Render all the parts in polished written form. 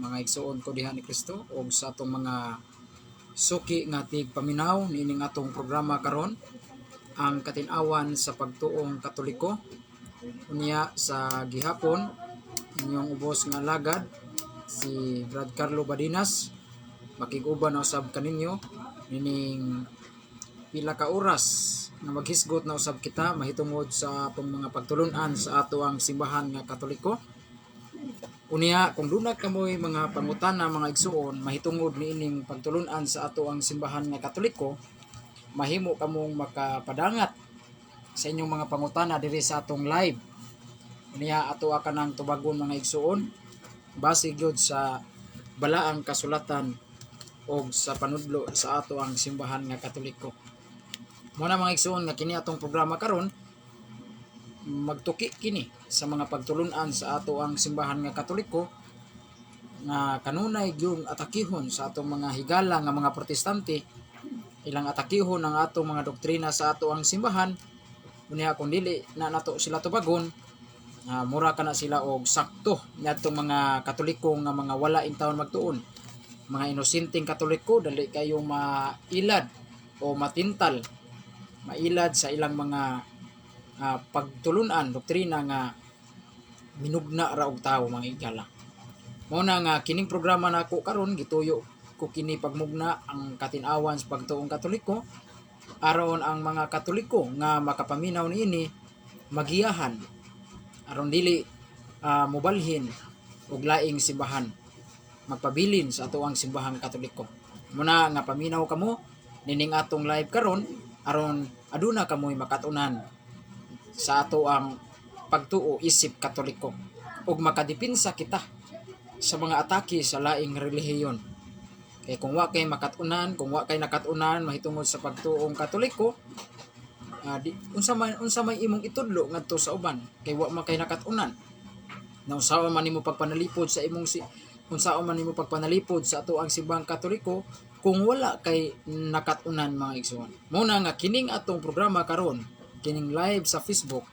Mga igsuon ko diha ni Kristo ug sa atong mga suki nga tigpaminaw niining atong programa karon, ang katin-awan sa pagtuong Katoliko. Unya sa gihapon, inyong ubos nga alagad si Brad Carlo Badinas makig-uban na usab kaninyo nining pila ka oras nga maghisgot na usab kita mahitungod sa atong mga pagtulunan sa ato ang simbahan nga Katoliko. Unya kung duna kamoy mga pangutana, mga igsuon, mahitungod niining pagtulunan sa ato ang simbahan nga Katoliko, mahimo kamong makapadangat sa inyong mga pangutana diri sa atong live. Unya ato kanang tubagon, mga igsuon, base gyud sa balaang kasulatan og sa panudlo sa ato ang simbahan nga Katoliko. Mao na, mga igsuon, nga kini atong programa karon magtuki kini sa mga pagtulunan sa ato ang simbahan nga Katoliko nga kanunay gyud atakihon sa atong mga higala nga mga Protestante. Ilang atakihon ang atong mga doktrina sa ato ang simbahan. Unya kung dili na nato sila tubagon, mura kana sila og sakto niadtong mga Katoliko nga mga wala intawon magtuon, mga inosenteng Katoliko, dali kayo mailad o matintal, mailad sa ilang mga pagtulunan, doktrina nga minugna ra og tawo, mga higala. Mao na nga kining programa nako karon, gituyo ko kini pagmugna ang katin-awan sa pagtuong Katoliko aron ang mga Katoliko nga makapaminaw niini magiyahan aron dili mobalhin og laing simbahan, magpabilin sa ato ang simbahang Katoliko. Mao na nga paminaw kamo nining atong live karon aron aduna kamoy makatunan sa ato ang pagtuo isip Katoliko ug makadipinsa kita sa mga atake sa laing relihiyon. Kay kung wa kay makatunan, kung wa kay nakatunan mahitungod sa pagtuong Katoliko, di, unsa may imong itudlo ngadto sa uban kay wa man kay nakatunan? Na unsaon man nimo pagpanalipod sa imong si unsaon man nimo pagpanalipod sa ato ang simbahang Katoliko kung wala kay nakatunan, mga igsoon? Mao na nga kining atong programa karon, kining live sa Facebook,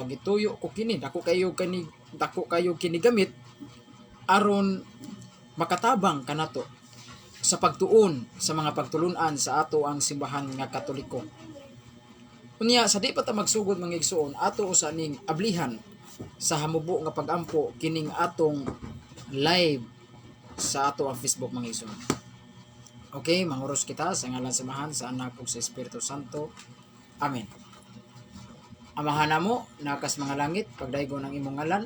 gituyo ko kini, dako kayo kini gamit aron makatabang kanato sa pagtuon sa mga pagtulunan sa ato ang simbahan nga Katoliko. Unya sa di pa ta magsugod, mga igsoon, ato usa ning ablihan sa hamubo nga pagampo kining atong live sa ato ang Facebook, mga igsoon. Okay, manguros kita sa ngalan sa Amahan, sa Anak ug sa Espiritu Santo. Amen. Amahan namo, naa kas mga langit, pagdaygon ang imong ngalan,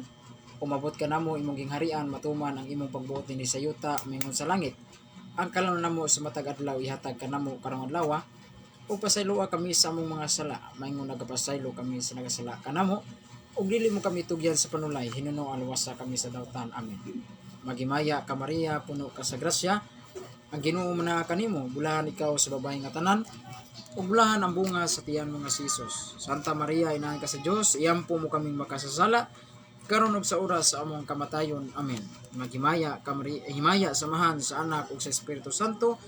umabot ka namo imong gingharian, matuman ang imong pagbuot dinhi sa yuta mingon sa langit. Ang kalon namo sa matag adlaw ihatag kanamo karong adlaw, ug pasayloa kami sa among mga sala, maingon nagapasaylo kami sa nagasala kanamo, ug dili mo kami tugyan sa panulay, hinunoa luwasa kami sa dautan. Amen. Maghimaya ka Maria, puno ka sa grasya, ang Ginoo naa kanimo, bulahan ikaw sa babae nga tanan, ug bulahan ang bunga sa tiyan mo nga si Jesus. Santa Maria, inahan ka sa Dios, iampo mo kaming makasasala, karon ug sa oras sa among kamatayon. Amen. Maghimaya ka Maria, himaya sa Amahan, sa Anak ug sa Espiritu Santo,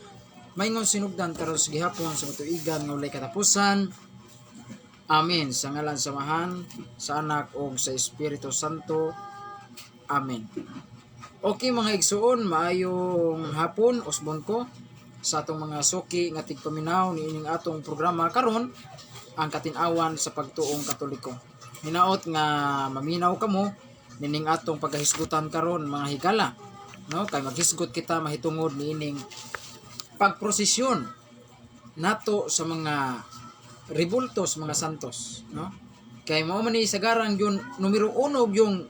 maingon sinugdan karon sa gihapon sa matuigan nga walay katapusan. Amen. Sa ngalan sa Amahan, sa Anak ug sa Espiritu Santo. Amen. Okay, mga igsuon, maayong hapon, usbon ko sa atong mga suki nga tigpaminaw niining atong programa karon, ang katin-awan sa pagtuong Katoliko. Hinaot nga maminaw kamo nining atong pagkahisgutan karon, mga higala, no? Kay maghisgot kita mahitungod niining pagprosesyon nato sa mga rebultos, mga santos, no? Kay mao man ni sagarang yun numero uno yung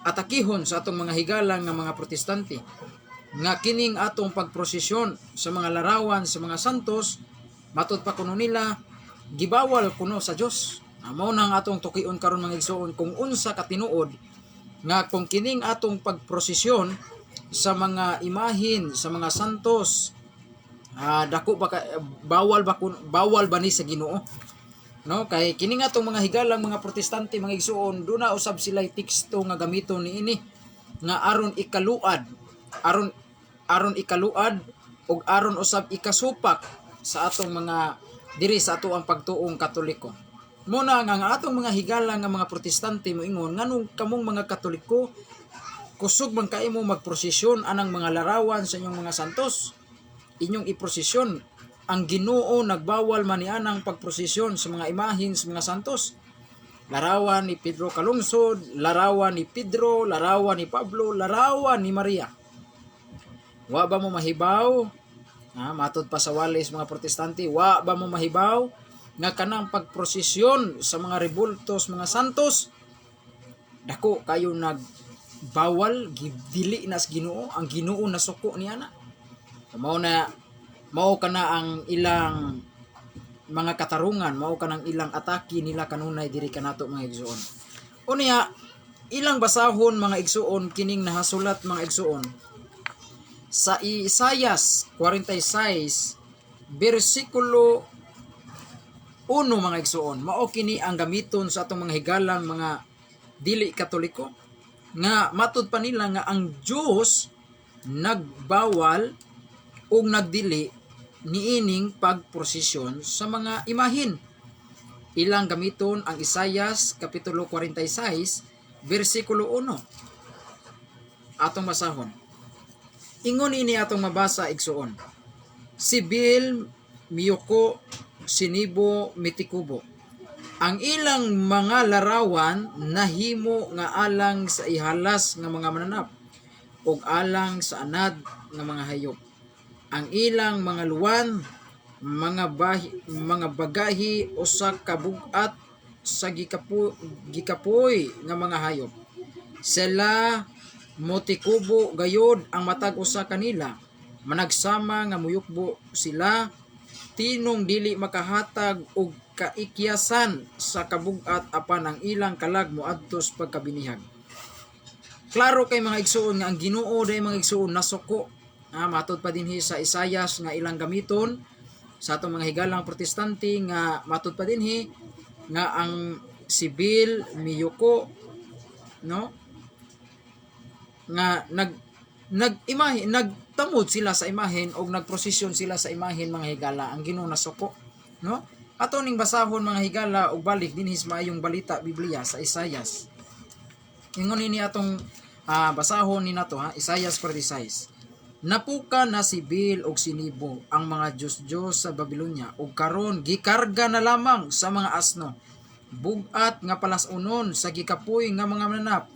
atakihon sa atong mga higala nga mga Protestante nga kining atong pagprosesyon sa mga larawan sa mga santos, matud pa kuno nila, gibawal kuno sa Dios. Mao na ang atong tukion karon, mga igsoon, kung unsa ka tinuod nga kung kining atong pagprosesyon sa mga imahin sa mga santos, dako ba ka, bawal ba ni sa Ginoo, no? Kay kini nga atong mga higalang mga Protestante, mga igsuon, duna usab sila teksto nga gamiton niini nga aron ikaluad, aron ikaluad ug aron usab ikasupak sa atong mga diri sa ato ang pagtuong Katoliko. Muna nga ang atong mga higala nga mga Protestante moingon, nganong kamong mga Katoliko Kusog man kaayo mo magprosesyon anang mga larawan sa inyong mga santos. Inyong iprosesyon. Ang Ginoo nagbawal man ni anang pagprosesyon sa mga imahin sa mga santos. Larawan ni Pedro Calungsod, larawan ni Pedro, larawan ni Pablo, larawan ni Maria. Wa ba mo mahibaw? Ha, matod pa sa walis mga Protestante, wa ba mo mahibaw nga kanang pagprosesyon sa mga rebultos mga santos dako kayo nagbawal, gidili na sa Ginoo, ang Ginoo nasuko niya na. Mao na mao kana ang ilang mga katarungan, mao kanang ilang atake nila kanunay diri kanato, mga igsuon. Unya ilang basahon, mga igsuon, kining nahasulat, mga igsuon, sa Isayas 46 bersikulo 1, mga igsuon. Mao kini ang gamiton sa atong mga higalang mga dili Katoliko nga matud pa nila nga ang Dios nagbawal ug nagdili niining pagprosesyon sa mga imahin. Ilang gamiton ang Isayas kapitulo 46 bersikulo 1. Atong basahon. Ingon ini atong mabasa, igsuon. Si Bil miyuko, si Nebo mitikubo. Ang ilang mga larawan nahimo nga alang sa ihalas nga mga mananap ug alang sa anad nga mga hayop. Ang ilang mga luwan, mga bagahi usa ka bug-at sa gikapoy nga mga hayop. Sila motikubo gayod ang matag usa kanila, managsama nga muyukbo sila, tinong dili makahatag og kaikyasan sa kabug-at, apan ang ilang kalag moadto sa pagkabinihag. Klaro kay, mga igsuon, nga ang Ginoo day, mga igsuon, nasuko. Ah, matod pa dinhi sa Isayas nga ilang gamiton sa atong mga higalang Protestante nga matod pa dinhi nga ang si Bil miyuko, no, nga nag nag-imahe, nagtamod sila sa imahen og nagprosesyon sila sa imahen, mga higala. Ang Ginoo nasuko, no? Ato ning basahon, mga higala, og balik dinhi sa Maayong Balita Biblia sa Isayas. Ingon ini atong basahon ni nato ha, Isayas 46. Napuka na si Bil og si Nebo, ang mga Diyos-Diyos sa Babylonia, ug karon gikarga na lamang sa mga asno. Bugat nga palas-unon sa gikapoy nga mga mananap.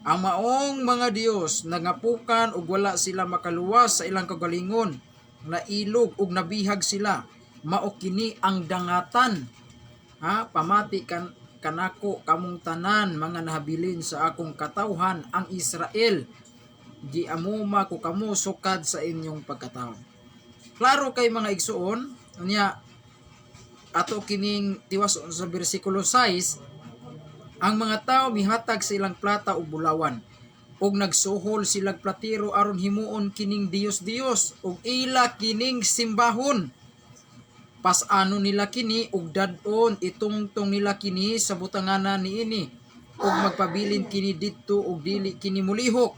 Ang maong mga Dios nangapukan ug wala sila makaluwas sa ilang kagalingon. Nailog ug nabihag sila. Mao kini ang dangatan. Ha, pamati kan kanako kamong tanan mga nahabilin sa akong katawhan ang Israel. Giamuma ko kamo sukad sa inyong pagkatawo. Klaro kay, mga igsuon, unya ato kining tiwas sa bersikulo 6, ang mga tao mihatag sa ilang plata ug bulawan ug nagsuhol silag platero aron himuon kining diyos-diyos ug ila kining simbahon. Pas-ano nila kini ug dad-on, itungtong nila kini sa butanganan niini ug magpabilin kini didto ug dili kini mulihok,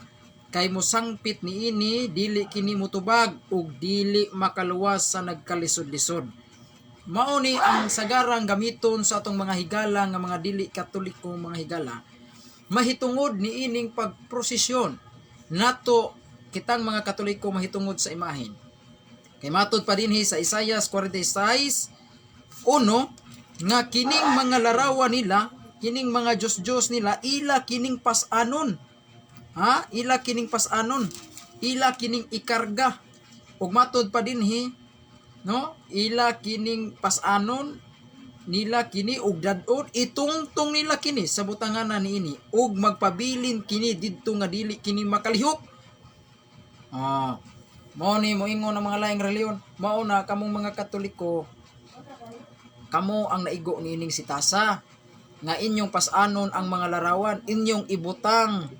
kay mosangpit niini, dili kini motubag ug dili makaluwas sa nagkalisod-lisod. Mao ni ang sagarang gamiton sa atong mga higala nga mga dili Katoliko, mga higala, mahitungod niining pagprosesyon nato kitang mga Katoliko mahitungod sa imahen. Kay matod pa dinhi sa Isayas 46:1 nga kining mga larawan nila, kining mga Diyos-Diyos nila, ila kining pas-anon. Ha? Ila kining pas-anon. Ila kining ikarga. Ug matod pa dinhi, no? Ila kining pas-anon nila kini ug dad-on, itungtong nila kini sa butanganan niini ug magpabilin kini didto nga dili kini makalihok. Ah, mao ni moingon ang mga laing relihiyon. Mao na kamong mga Katoliko, kamo ang naigo niining sitasa nga inyong pas-anon ang mga larawan, inyong ibutang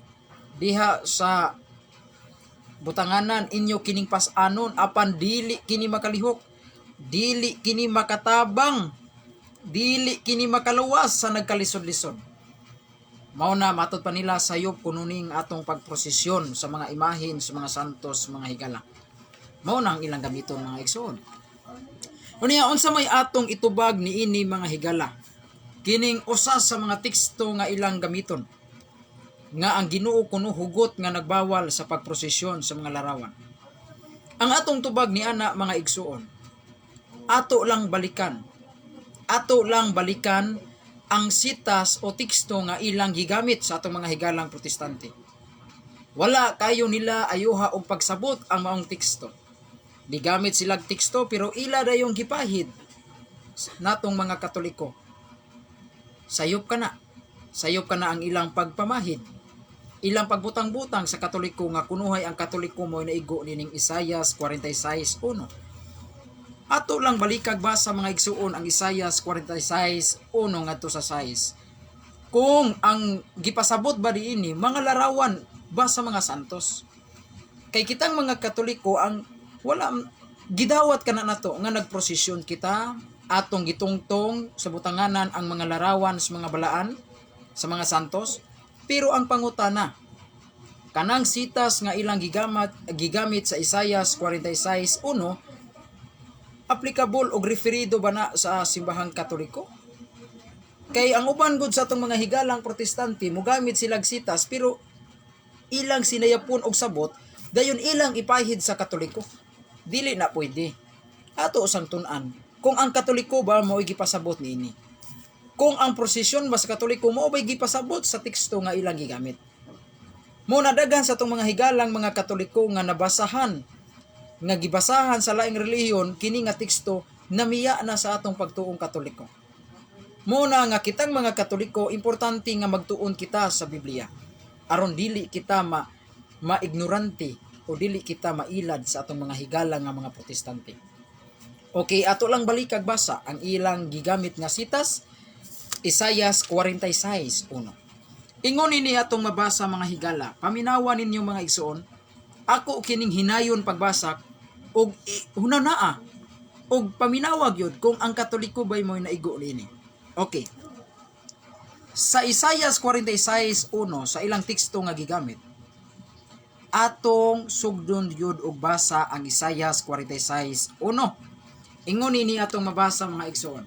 diha sa butanganan, inyo kining pas-anon apan dili kini makalihok, dili kini makatabang, dili kini makaluwas sa nagkalisod-lisod. Mao na matod pa nila sayop kuno ning atong pagprosesyon sa mga imahen sa mga santos, mga higala. Mao na ang ilang gamiton, mga igsoon. Unya unsa may atong itubag niini, mga higala, kining usa sa mga teksto nga ilang gamiton? Nga ang Ginoo kuno hugot nga nagbawal sa pagprosesyon sa mga larawan. Ang atong tubag ni ana, mga igsuon, ato lang balikan. Ato lang balikan ang sitas o teksto nga ilang gigamit sa atong mga higalang Protestante. Wala kayo nila ayuha og pagsabot ang maong teksto. Gigamit silag teksto pero ila dayong gipahid natong mga Katoliko. Sayop ka na. Sayop ka na ang ilang pagpamahid. Ilang pagbutang-butang sa Katoliko nga kunuhay ang Katoliko mo naigo nining Isayas 46:1. Ato lang balikag basa, mga igsuon, ang Isayas 46:1 ngadto sa 6. Kung ang gipasabot ba diini mga larawan ba sa mga santos? Kay kitang mga Katoliko, ang wala gidawat kana nato nga nagprosesyon kita, atong gitungtong sa butanganan ang mga larawan sa mga balaan, sa mga santos. Pero ang pangutana, kanang sitas nga ilang gigamit sa Isayas 46:1, applicable og referido ba na sa simbahang Katoliko? Kay ang uban gud sa atong mga higalang Protestante, mogamit silag sitas pero ilang sinayapon og sabot, dayon ilang ipahid sa Katoliko. Dili na pwede. Ato sang tun-an kung ang Katoliko ba mao gipasabot niini, kung ang prosesyon ba sa Katoliko mao ba gipasabot sa teksto nga ilang gigamit. Mo nadaghan sa atong mga higalang mga Katoliko nga nabasahan, nga gibasahan sa laing relihiyon kini nga teksto, namiya na sa atong pagtuong Katoliko. Mo na nga kitang mga Katoliko, importante nga magtuon kita sa Biblia aron dili kita ma maignorante o dili kita mailad sa atong mga higala nga mga Protestante. Okay, ato lang balikag basa ang ilang gigamit nga sitas, Isayas 46:1. Ingon ini atong mabasa, mga higala. Paminawa ninyo, mga igsoon. Ako kining hinayon pagbasa og hunanaa og paminawag yun kung ang Katoliko ba'y mo'y naigo niini. Okay. Sa Isayas 46:1, sa ilang teksto nga gigamit, atong sugdon yun og basa ang Isayas 46:1. Ingon ini atong mabasa, mga igsoon.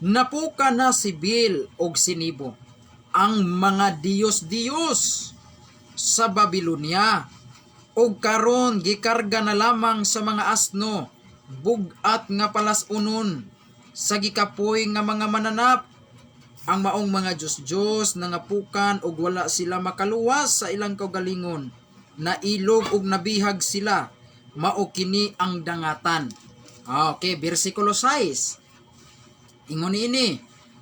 Napuka na si Bil og si Nebo, ang mga diyos-diyos sa Babylonia. Og karon gikarga na lamang sa mga asno, bug-at nga palas-unon, sa gikapoy nga mga mananap. Ang maong mga diyos-diyos nangapukan og wala sila makaluwas sa ilang kaugalingon. Nailog og nabihag sila, mao kini ang dangatan. Okay, bersikulo 6. Ingon ini,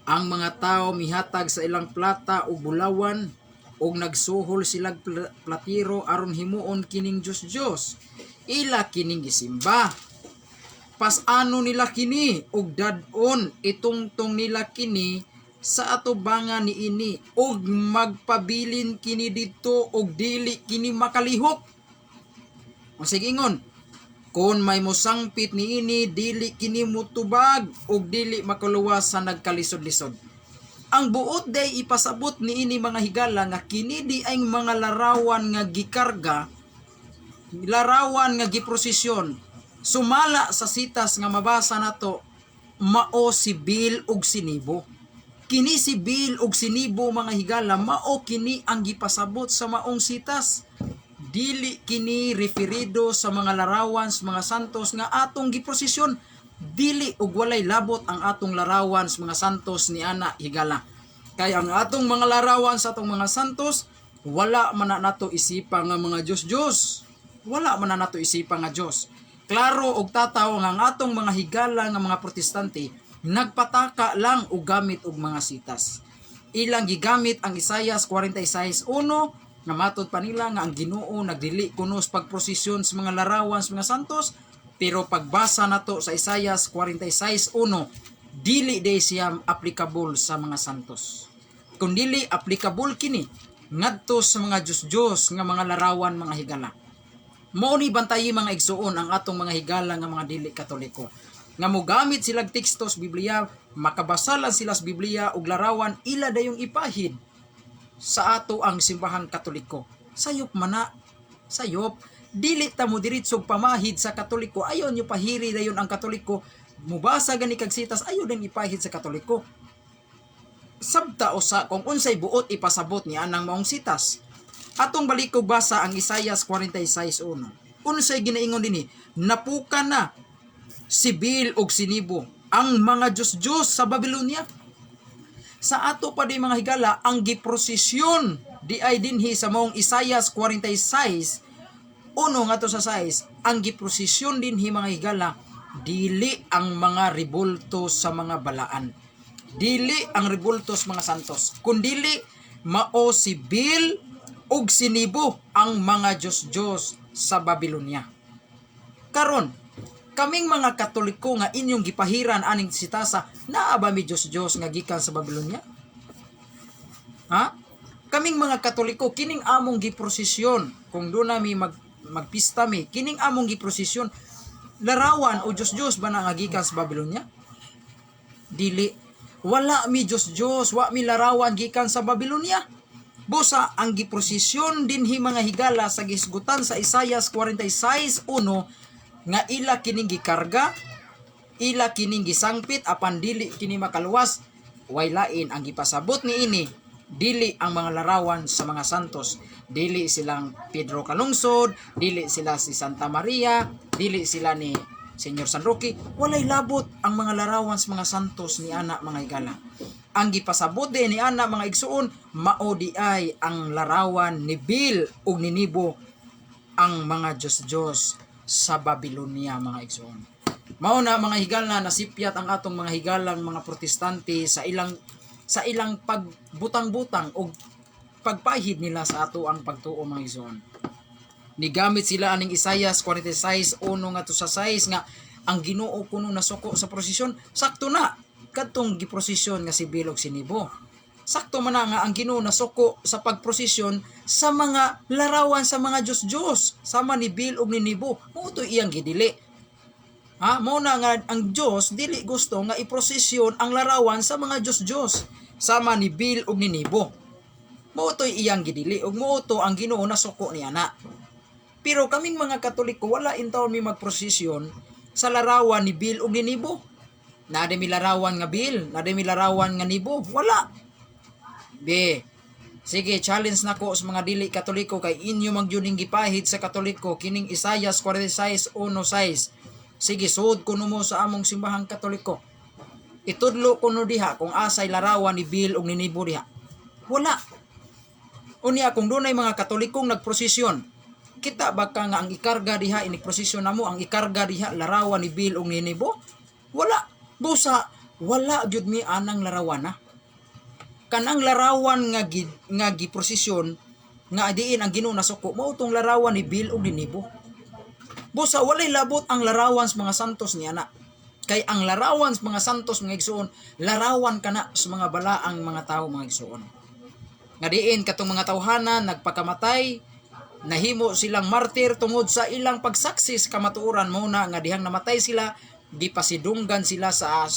ang mga tao mihatag sa ilang plata ug bulawan ug nagsuhol silag platero aron himuon kining Diyos-Diyos. Ila kining gisimba. Pas-ano nila kini ug dad-on, itungtong nila kini sa atubangan niini ug magpabilin kini didto ug dili kini makalihok. O sige, ingon, kung may mosangpit niini, dili kini mutubag ug dili makuluwas sa nagkalisod-lisod. Ang buot day ipasabot niini, mga higala, nga kini di ay mga larawan nga gikarga, larawan nga giprosesyon. Sumala sa sitas nga mabasa nato, mao si Bil ug si Nebo. Kini si Bil ug si Nebo, mga higala, mao kini ang gipasabot sa maong sitas. Dili kini referido sa mga larawan sa mga santos nga atong giprosesyon. Dili ug walay labot ang atong larawan sa mga santos ni ana, higala. Kay ang atong mga larawan sa atong mga santos, wala man na nato isipa nga mga Diyos-Diyos. Wala man na nato isipa nga Diyos. Klaro og tataw nga ang atong mga higala nga mga Protestante nagpataka lang og gamit og mga sitas. Ilang gigamit ang Isayas 46:1 nga matod pa nila nga ang Ginoo nagdili kuno sa pagprosesyon sa mga larawan sa mga santos, pero pagbasa nato sa Isayas 46:1, dili day siya applicable sa mga santos. Kung dili applicable kini ngadto sa mga Diyos-Diyos nga mga larawan, mga higala. Mao ni bantayi, mga igsuon, ang atong mga higala nga mga dili Katoliko. Nga mogamit sila teksto sa Biblia, makabasa lang sila sa Biblia ug larawan, ila dayong ipahid sa ato ang simbahang Katoliko. Sayop man na. Sayop. Dili ta mo diretsog pamahid sa Katoliko. Ayon nyo pahiri dayon ang Katoliko. Mubasa gani kag sitas, ayon din ipahid sa Katoliko. Sabta usa kung unsay buot ipasabot ni anang maong sitas. Atong balikog basa ang Isaias 46:1. Unsay ginaingon dinhi? Napuka na si Bil og si Nibo, ang mga Diyos-Diyos sa Babylonia. Sa ato pa di, mga higala, ang giprosesyon di ay dinhi sa maong Isaias 46:1 ngadto sa 6, ang giprosesyon dinhi, mga higala, dili ang mga rebulto sa mga balaan, dili ang rebulto sa mga santos, kundili mao si Bil ug si Nibo, ang mga Diyos-Diyos sa Babylonia. Karon, kaming mga Katoliko nga inyong gipahiran aning sitasa, naa ba mi Diyos-Diyos nga gikan sa Babylonia? Ha? Kaming mga Katoliko, kining among giprosesyon, kung doon mi magpista mi, kining among giprosesyon, larawan o Diyos-Diyos ba na nga gikan sa Babylonia? Dili. Wala mi Diyos-Diyos, wa mi larawan gikan sa Babylonia. Busa, ang giprosesyon dinhi, mga higala, sa gisgutan sa Isayas 46:1 nga ila kining gikarga, ila kining gisangpit apan dili kini makaluwas, way lain ang gipasabot ni ini, dili ang mga larawan sa mga santos, dili silang Pedro Calungsod, dili sila si Santa Maria, dili sila ni Señor San Roque. Walay labot ang mga larawan sa mga santos ni ana, mga higala. Ang gipasabot din ni ana, mga igsuon, mao di ay ang larawan ni Bil ug ni Nibo, ang mga Diyos-Diyos sa Babylonia, mga igsuon. Mao na, mga higala, nasipyat ang atong mga higalang mga Protestante sa ilang pagbutang-butang o pagpahid nila sa ato ang pagtuo, mga igsuon. Nigamit sila aning Isaias 46:1 ngadto sa 6 nga ang Ginoo kuno nasuko sa prosesyon. Sakto na kadtong giprosesyon nga si Bil og si Nibo. Sakto man na nga ang Ginoo nasuko sa pagprosesyon sa mga larawan sa mga Diyos-Diyos sama ni Bil ug ni Nibo. Mao to iyang gidili. Ha, mao na nga ang Dios dili gusto nga iprosesyon ang larawan sa mga Diyos-Diyos sama ni Bil ug ni Nibo. Mao to'y iyang gidili ug mao to ang Ginoo nasuko ni ana. Pero kaming mga Katoliko, wala intawon mi magprosesyon sa larawan ni Bil ug ni Nibo. Naa mi larawan nga Bil, naa mi larawan nga Nibo, wala. Be, sige, challenge nako sa mga dili Katoliko kay inyo man gyud ning gipahid sa Katoliko kining Isaias 46:1-6. Sige, suod kuno mo sa among simbahang Katoliko. Itudlo kuno diha kung asay larawan ni Bil ug ni Nibo diha. Wala. Unya kung dunay mga Katolikong nagprosesyon, kita ba ka nga ang ikarga diha, inig prosesyon namo, ang ikarga diha larawan ni Bil ug ni Nibo? Wala. Busa wala gyud mi anang larawan na. Kanang larawan nga giprosesyon nga diin ang Ginoo nasuko, mao tong larawan ni Bil ug ni Nibo. Busa walay labot ang larawan sa mga santos ni ana. Kay ang larawan sa mga santos, mga igsuon, larawan kana sa mga balaang mga tao, mga igsuon. Nga diin katong mga tawhana nagpakamatay, nahimo silang martir tungod sa ilang pagsaksi sa kamatuoran, mao na nga dihang namatay sila, gipasidunggan sila sa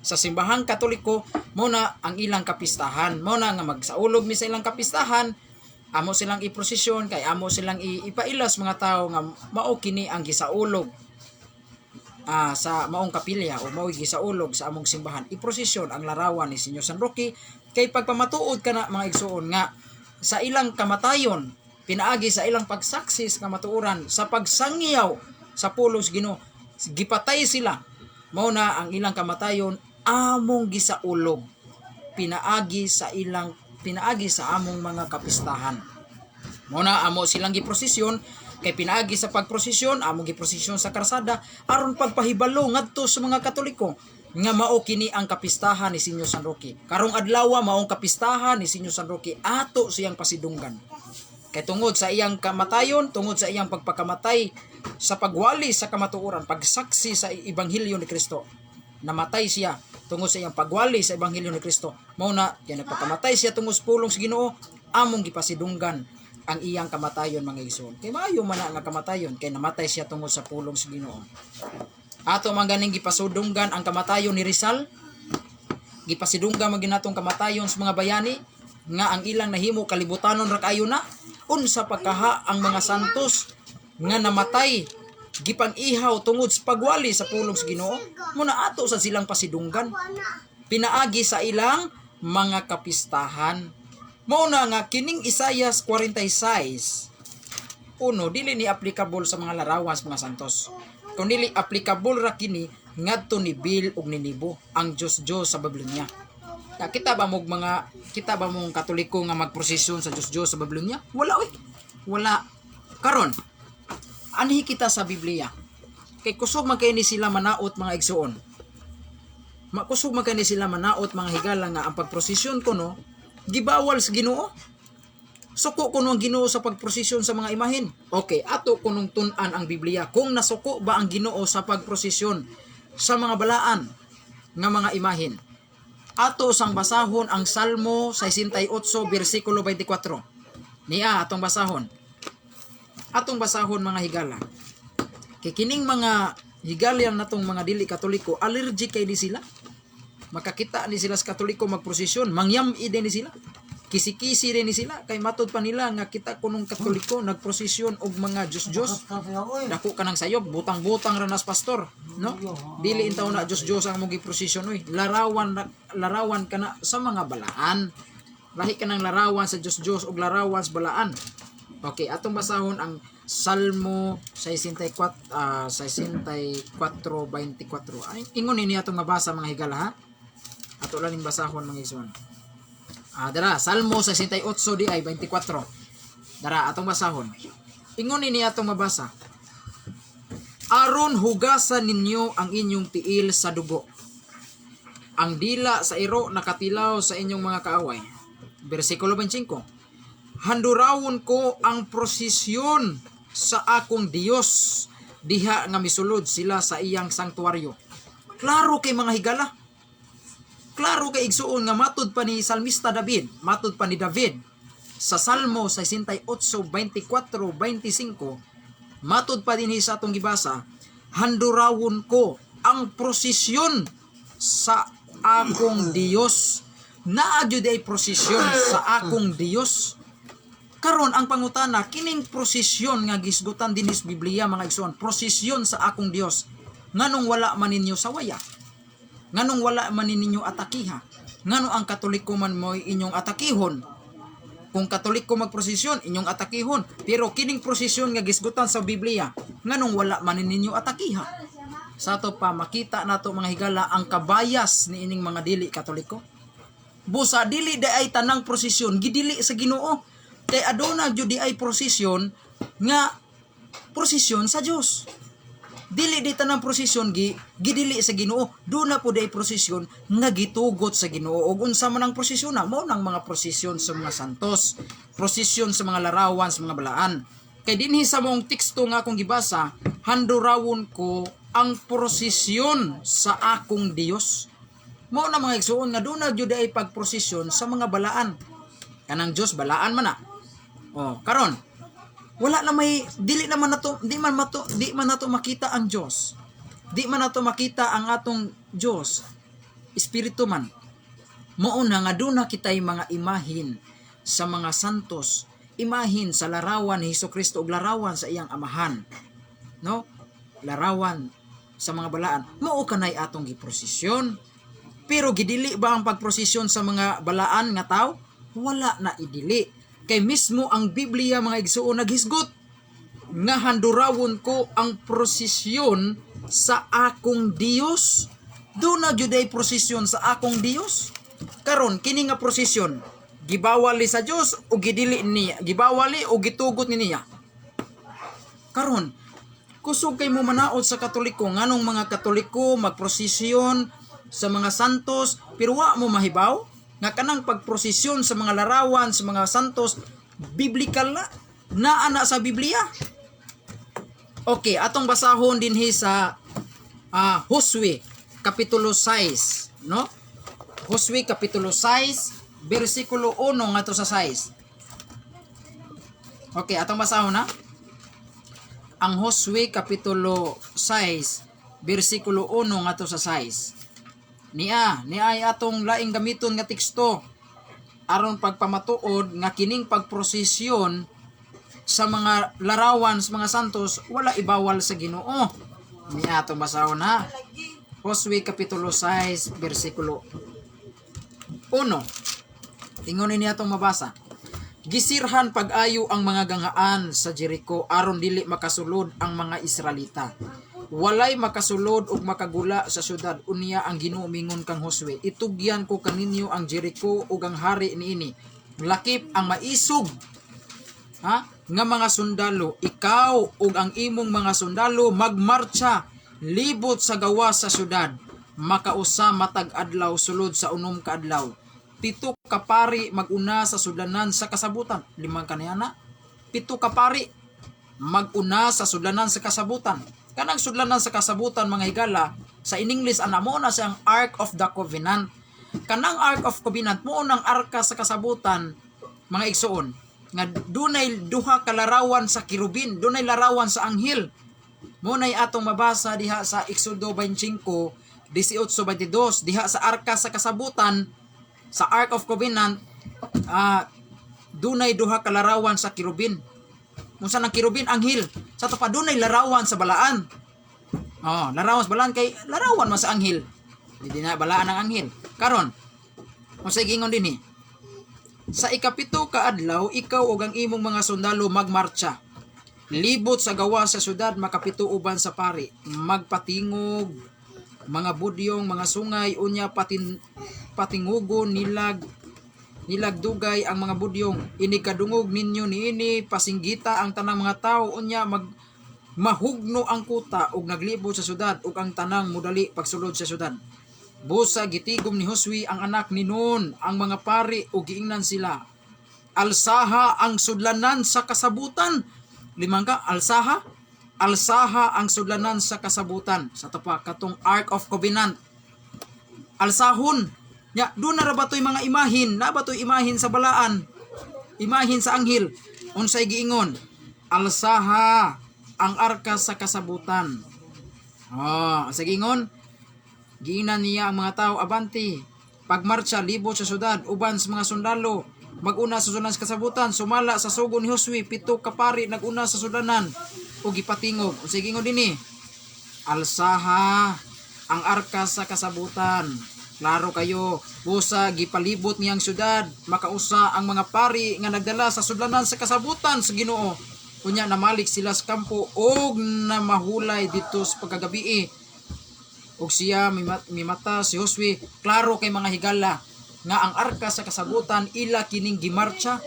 simbahang Katoliko, mao na ang ilang kapistahan. Mao na nga magsaulog mi sa ilang kapistahan, amo silang iprosesyon kay amo silang ipailas mga tao nga mao kini ang gisaulog sa maong kapilya o mao gisaulog sa among simbahan, iprosesyon ang larawan ni Senyor San Roque, kay pagpamatuod kana, mga igsuon, nga sa ilang kamatayon pinaagi sa ilang pagsaksi sa kamatuoran, sa pagsangyaw sa pulong sa Ginoo, gipatay sila. Mao na ang ilang kamatayon among gisaulog pinaagi sa among mga kapistahan. Mao na amo silang giprosesyon kay pinaagi sa pagprosesyon, among giprosesyon sa karsada aron pagpahibalo ngadto sa mga Katoliko nga mao kini ang kapistahan ni Senyor San Roque. Karong adlaw maong kapistahan ni Senyor San Roque, ato siyang pasidunggan. Kay tungod sa iyang kamatayon, tungod sa iyang pagpakamatay sa pagwali sa kamatuoran, pagsaksi sa ebanghelyo ni Kristo. Namatay siya tungod sa iyang pagwali sa ebanghelyo ni Kristo. Mao na kaya nagpakamatay siya tungod sa pulong sa Ginoo, among gipasidunggan ang iyang kamatayon, mga igsoon. Kay maayo man na nga kamatayon kay namatay siya tungod sa pulong sa Ginoo. Ato man ganing gipasidunggan ang kamatayon ni Rizal, gipasidunggan man ginatong kamatayon sa mga bayani nga ang ilang nahimo kalibutanon ra kaayo na. Unsa pagkaha ang mga santos nga namatay gipang-ihaw tungod sa pagwali sa pulong sa Ginoo, muna ato sa silang pasidunggan. Pinaagi sa ilang mga kapistahan. Mao na nga kining Isaias 46:1 dili ni applicable sa mga larawan sa mga santos. Kung dili applicable ra kini ngadto ni Bel ug ni Nebo, ang Diyos-Diyos sa Babylonia. Ya, kita ba mong Katoliko nga magprosesyon sa Diyos-Diyos sa Babylonia? Wala oy. Wala. Karon, anhi kita sa Biblia. Kay kusog man kay ni sila manaot, mga igsuon. Makusog man kay ni sila manaot, mga higala, nga ang pagprosesyon kuno gibawal sa Ginoo. Suko kuno ang Ginoo sa pagprosesyon sa mga imahen. Okay, ato kunong tun-an ang Biblia kung nasuko ba ang Ginoo sa pagprosesyon sa mga balaan nga mga imahen. Ato sang basahon ang Salmo 68 bersikulo 24. Niya atong basahon. Atong basahon, mga higala. Kay kining mga higalyan natong mga dili Katoliko, allergic kay di sila. Makakita ni sila sa Katoliko magprosesyon, mangyam-i din ni sila. Kisi-kisi din ni sila kay matod pa nila nga kita kunong Katoliko nagprosesyon og mga Diyos-Diyos. Dako ka ng sayop, butang-butang ra nas pastor, no? Dili intaw na Diyos-Diyos ang mong giprosesyon oy. Larawan larawan kana sa mga balaan. Lahi ka ng larawan sa Diyos-Diyos og larawan sa balaan. Okay, atong basahon ang Salmo 64 64:24. Ay, ingon ini atong mabasa, mga higala, ha. Ato lang ning basahon, mga igsoon. Dara, Salmo 68 di ay 24. Dara, atong basahon. Ingon ini atong mabasa. "Aron hugasan ninyo ang inyong tiil sa dugo. Ang dila sa iro nakatilaw sa inyong mga kaaway." Bersikulo 25. "Handurawon ko ang prosesyon sa akong Dios diha nga misulod sila sa iyang sanktuaryo." Klaro kay, mga higala. Klaro kay, igsuon, nga matud pa ni Salmista David, matud pa ni David sa Salmo 68, 24, 25, matud pa din sa atong gibasa, "Handurawon ko ang prosesyon sa akong Dios." Naa gyud ay prosesyon sa akong Dios. Karon ang pangutana, kining prosesyon nga gisgutan dinhi sa Biblia, mga igsoon, prosesyon sa akong Dios, nganong wala man ninyo sawaya? Nganong wala man ninyo atakiha? Ngano ang Katoliko man mo inyong atakihon? Kung Katoliko magprosesyon, inyong atakihon. Pero kining prosesyon nga gisgutan sa Biblia, nganong wala man ninyo atakiha? Sa ato pa makita nato, mga higala, ang kabayas ni ining mga dili Katoliko. Busa dili di ay tanang prosesyon gidili sa Ginoo. Kay aduna gyud di ay prosesyon nga prosesyon sa Dios. Dili di tanang prosesyon gidili sa Ginoo. Duna po di ay prosesyon nga gitugot sa Ginoo. Ug unsa man ang prosesyon na mao nang mga prosesyon sa mga santos, prosesyon sa mga larawan sa mga balaan. Kay dinhi sa mong teksto nga akong gibasa, "Handurawon ko ang prosesyon sa akong Dios." Mao na, mga igsuon, nga duna gyud ay pagprosesyon sa mga balaan. Kanang Dios balaan man na. Oh, karon wala na may dili naman nato di man nato makita ang Dios. Di man nato makita ang atong Dios. Espiritu man. Mao na nga duna kitay mga imahin sa mga santos, imahin sa larawan ni Hesus Kristo ug larawan sa iyang amahan. No? Larawan sa mga balaan. Mao kanay atong giprosesyon. Pero gidili ba ang pagprosesyon sa mga balaan nga tao? Wala na idili. Kay mismo ang Biblia, mga igsuon, naghisgot nga "Handurawon ko ang prosesyon sa akong Dios." Duna gyud ay prosesyon sa akong Dios. Karon kini nga prosesyon gibawal ni sa Dios o gidili niya, gibawali o gitugot ni niya? Karon kusog kay mo manaot sa Katoliko nganong mga Katoliko magprosesyon sa mga santos, pero wa mo mahibaw nga kanang pagprosesyon sa mga larawan sa mga santos biblical na, naa na sa Biblia. Okay, atong basahon dinhi sa Josue kapitulo 6, no? Josue kapitulo 6 bersikulo 1 ngadto sa 6. Okay, atong basahon na. Ang Josue kapitulo 6 bersikulo 1 ngadto sa 6. Niya, niya ay atong laing gamiton nga teksto aron pagpamatuod nga kining pagprosesyon sa mga larawan sa mga santos wala ibawal sa Ginoo. Niya atong basahon, ha. Josue kapitulo 6 bersikulo Uno, ingon niya atong mabasa. Gisirhan pag-ayo ang mga ganghaan sa Jericho aron dili makasulod ang mga Israelita. Walay makasulod ug makagula sa syudad. Unya ang Ginoo mingon kang Josue, "Itugyan ko kaninyo ang Jericho ug ang hari niini. Lakip ang maisog, ha, nga mga sundalo. Ikaw ug ang imong mga sundalo magmarcha libot sa gawas sa syudad, makausa matag adlaw sulod sa 6 ka adlaw. 7 ka pari maguna sa sudlanan sa kasabutan." Limang kaniyana. 7 ka pari maguna sa sudlanan sa kasabutan. Kanang sudlanan sa kasabutan, mga higala, sa in English ana mo na siyang Ark of the Covenant. Kanang Ark of Covenant mo nang arka sa kasabutan, mga igsoon, nga dunay duha ka larawan sa kerubin, dunay larawan sa anghel. Mo nay atong mabasa diha sa Exodo 25:18-22, diha sa arka sa kasabutan, sa Ark of Covenant, dunay duha ka larawan sa kerubin. Unsa nang kerubin? Anghel. Sa ato pa, dunay larawan sa balaan. Oh, larawan sa balaan kay larawan man sa anghel. Hindi na balaan ang anghel. Karon, unsay giingon dinhi? "Sa 7 ka adlaw, ikaw ug ang imong mga sundalo magmarcha libot sa gawas sa syudad, 7 uban sa pari. Magpatingog mga budyong, mga sungay, unya patingugon nilag dugay ang mga budyong. Inig kadungog ninyo niini, pasinggita ang tanang mga tawo, unya mahugno ang kuta ug naglibot sa syudad ug ang tanang mudali pagsulod sa syudad." Busa gitigom ni Josue, ang anak ni Nun, ang mga pari ug giingnan sila, "Alsaha ang sudlanan sa kasabutan." Limang ka, alsaha. Alsaha ang sudlanan sa kasabutan. Sa pa katong Ark of Covenant. Alsahon. Ya, doon na ra ba to'y mga imahin? Na ba to'y imahin sa balaan? Imahin sa anghel. Unsay giingon? "Alsaha ang arka sa kasabutan." Oh, sa giingon? Giingnan niya ang mga tao, "Abanti. Pagmarcha libot sa syudad uban sa mga sundalo. Maguna sa sudlanan sa kasabutan sumala sa sugo ni Josue. 7 ka pari naguna sa sudlanan ug gipatingog." Unsay giingon dinhi? "Alsaha ang arka sa kasabutan." Klaro kayo. Busa gipalibot niyang syudad. 1 ang mga pari nga nagdala sa sudlanan sa kasabutan sa Ginoo. Unya namalik sila sa kampo og namahulay dito sa pagkagabi. Ug siya mimata si Josue. Klaro kay, mga higala, nga ang arka sa kasabutan ila kining gimarcha,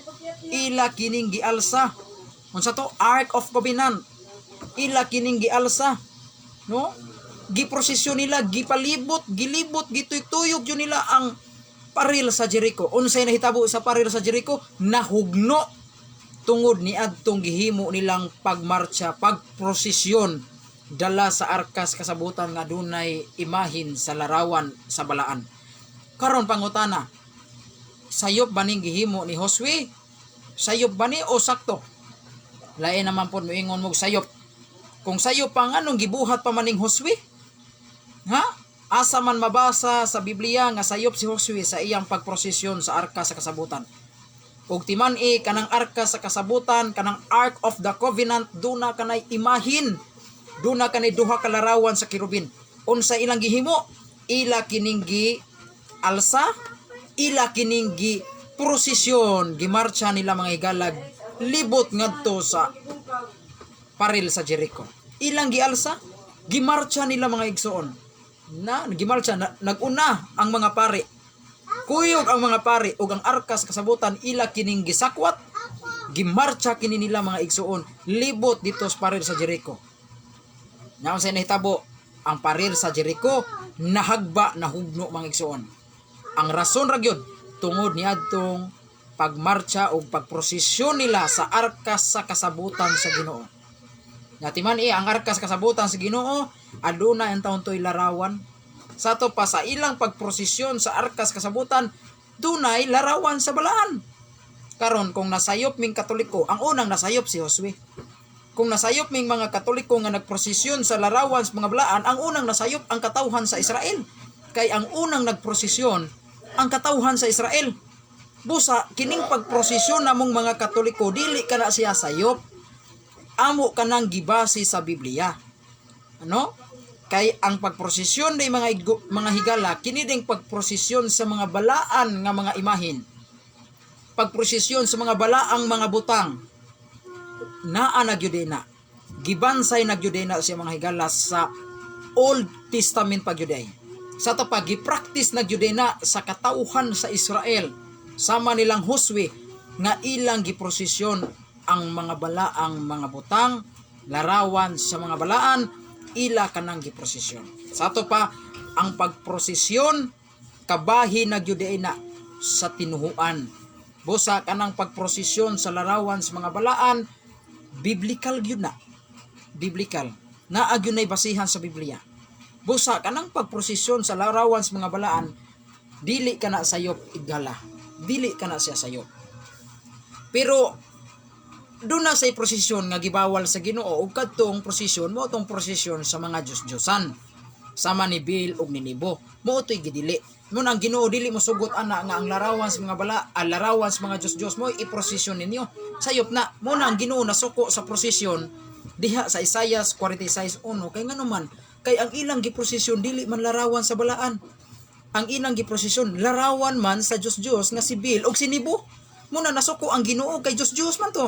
ila kining gialsa. Unsa to? Ark of Covenant. Ila kining gialsa, no? Giprosesyon nila, gipalibot, gilibot, gituytuyog yun nila ang paril sa Jericho. Unsay nahitabo sa paril sa Jericho? Nahugno tungod ni adtong gihimo nilang pagmarcha, pagprosesyon dala sa arkas kasabutan nga dunay imahin sa larawan sa balaan. Karon pangutana, sayop ba ning gihimo ni Josue? Sayop ba ni o sakto? Lain naman pod moingon mo sayop. Kung sayop pa, nganong gibuhat pa maning Josue? Ha? Asa man mabasa sa Biblia nga sayop si Josue sa iyang pagprosesyon sa arka sa kasabutan? Ug timan-i kanang arka sa kasabutan, kanang Ark of the Covenant, duna kanay imahin. Duna kanay duha ka larawan sa kerubin. Unsa ilang gihimo? Ila kining gi alsa, ila kining gi prosesyon, gimarcha nila, mga higalag, libot ngadto sa paril sa Jericho. Ilang gialsa, gimarcha nila, mga igsoon. Na gimarcha na, naguna ang mga pari. Kuyog ang mga pari ug ang arka sa kasabutan ila kining gisakwat. Gimarcha kini nila, mga igsoon, libot dito sa paril sa Jericho. Naon sa nahitabo? Ang paril sa Jericho nahagba, nahugno, mga igsoon. Ang rason ra gyud tungod niadtong pagmarcha o pagprosesyon nila sa arka sa kasabutan sa Ginoo. Natiman ang arka sa kasabutan sa Ginoo, aduna ang taon to'y larawan. Sa ato pa, sa ilang pagprosesyon sa arka sa kasabutan, dunay larawan sa balaan. Karon kung nasayop ming Katoliko, ang unang nasayop si Josue. Kung nasayop ming mga Katoliko nga nagprosesyon sa larawan sa mga balaan, ang unang nasayop ang katawhan sa Israel. Kay ang unang nagprosesyon ang katawhan sa Israel. Busa kining pagprosesyon namong mga Katoliko, dili kana siya sayop. Amo kanang gibase sa Biblia. Ano? Kay ang pagprosesyon day, mga higala, kini ding pagprosesyon sa mga balaan nga mga imahin. Pagprosesyon sa mga balaang mga butang. Naa na gyud na. Gibansay na gyud na siya, mga higala, sa Old Testament pa gyud ay. Sa ato pa, gi-practice na gyud na sa katawhan sa Israel sama nilang Josue nga ilang giprosesyon ang mga balaang mga butang, larawan sa mga balaan, ila kanang giprosesyon. Sa ato pa, ang pagprosesyon kabahin na gyud na sa tinuhuan. Busa kanang pagprosesyon sa larawan sa mga balaan, biblical gyud na. Biblical. Naa gyud nay basihan sa Biblia. Busa kanang pagprosesyon sa larawan sa mga balaan, dili ka na sayop, higala. Dili ka na siya sayop. Pero doon na sa prosesyon nga gibawal sa Ginoo, ug kadtong prosesyon mao tong prosesyon sa mga Diyos-Diyosan sama ni Baal ug ni Nebo, mao to'y gidili mo. Ang Ginoo dili mo sugot ana nga ang larawan sa mga bala, ang larawan sa mga Diyos-Diyos mo iprosesyon ninyo. Sayop na mo na. Ang Ginoo nasuko sa prosesyon diha sa Isaiah 46:1, kay ngano man kay ang ilang giprosesyon dili man larawan sa balaan. Ang ilang giprosesyon larawan man sa Diyos-Diyos nga si Baal ug si Nebo. Muna nasuko ang Ginoo kay Diyos-Diyos man to,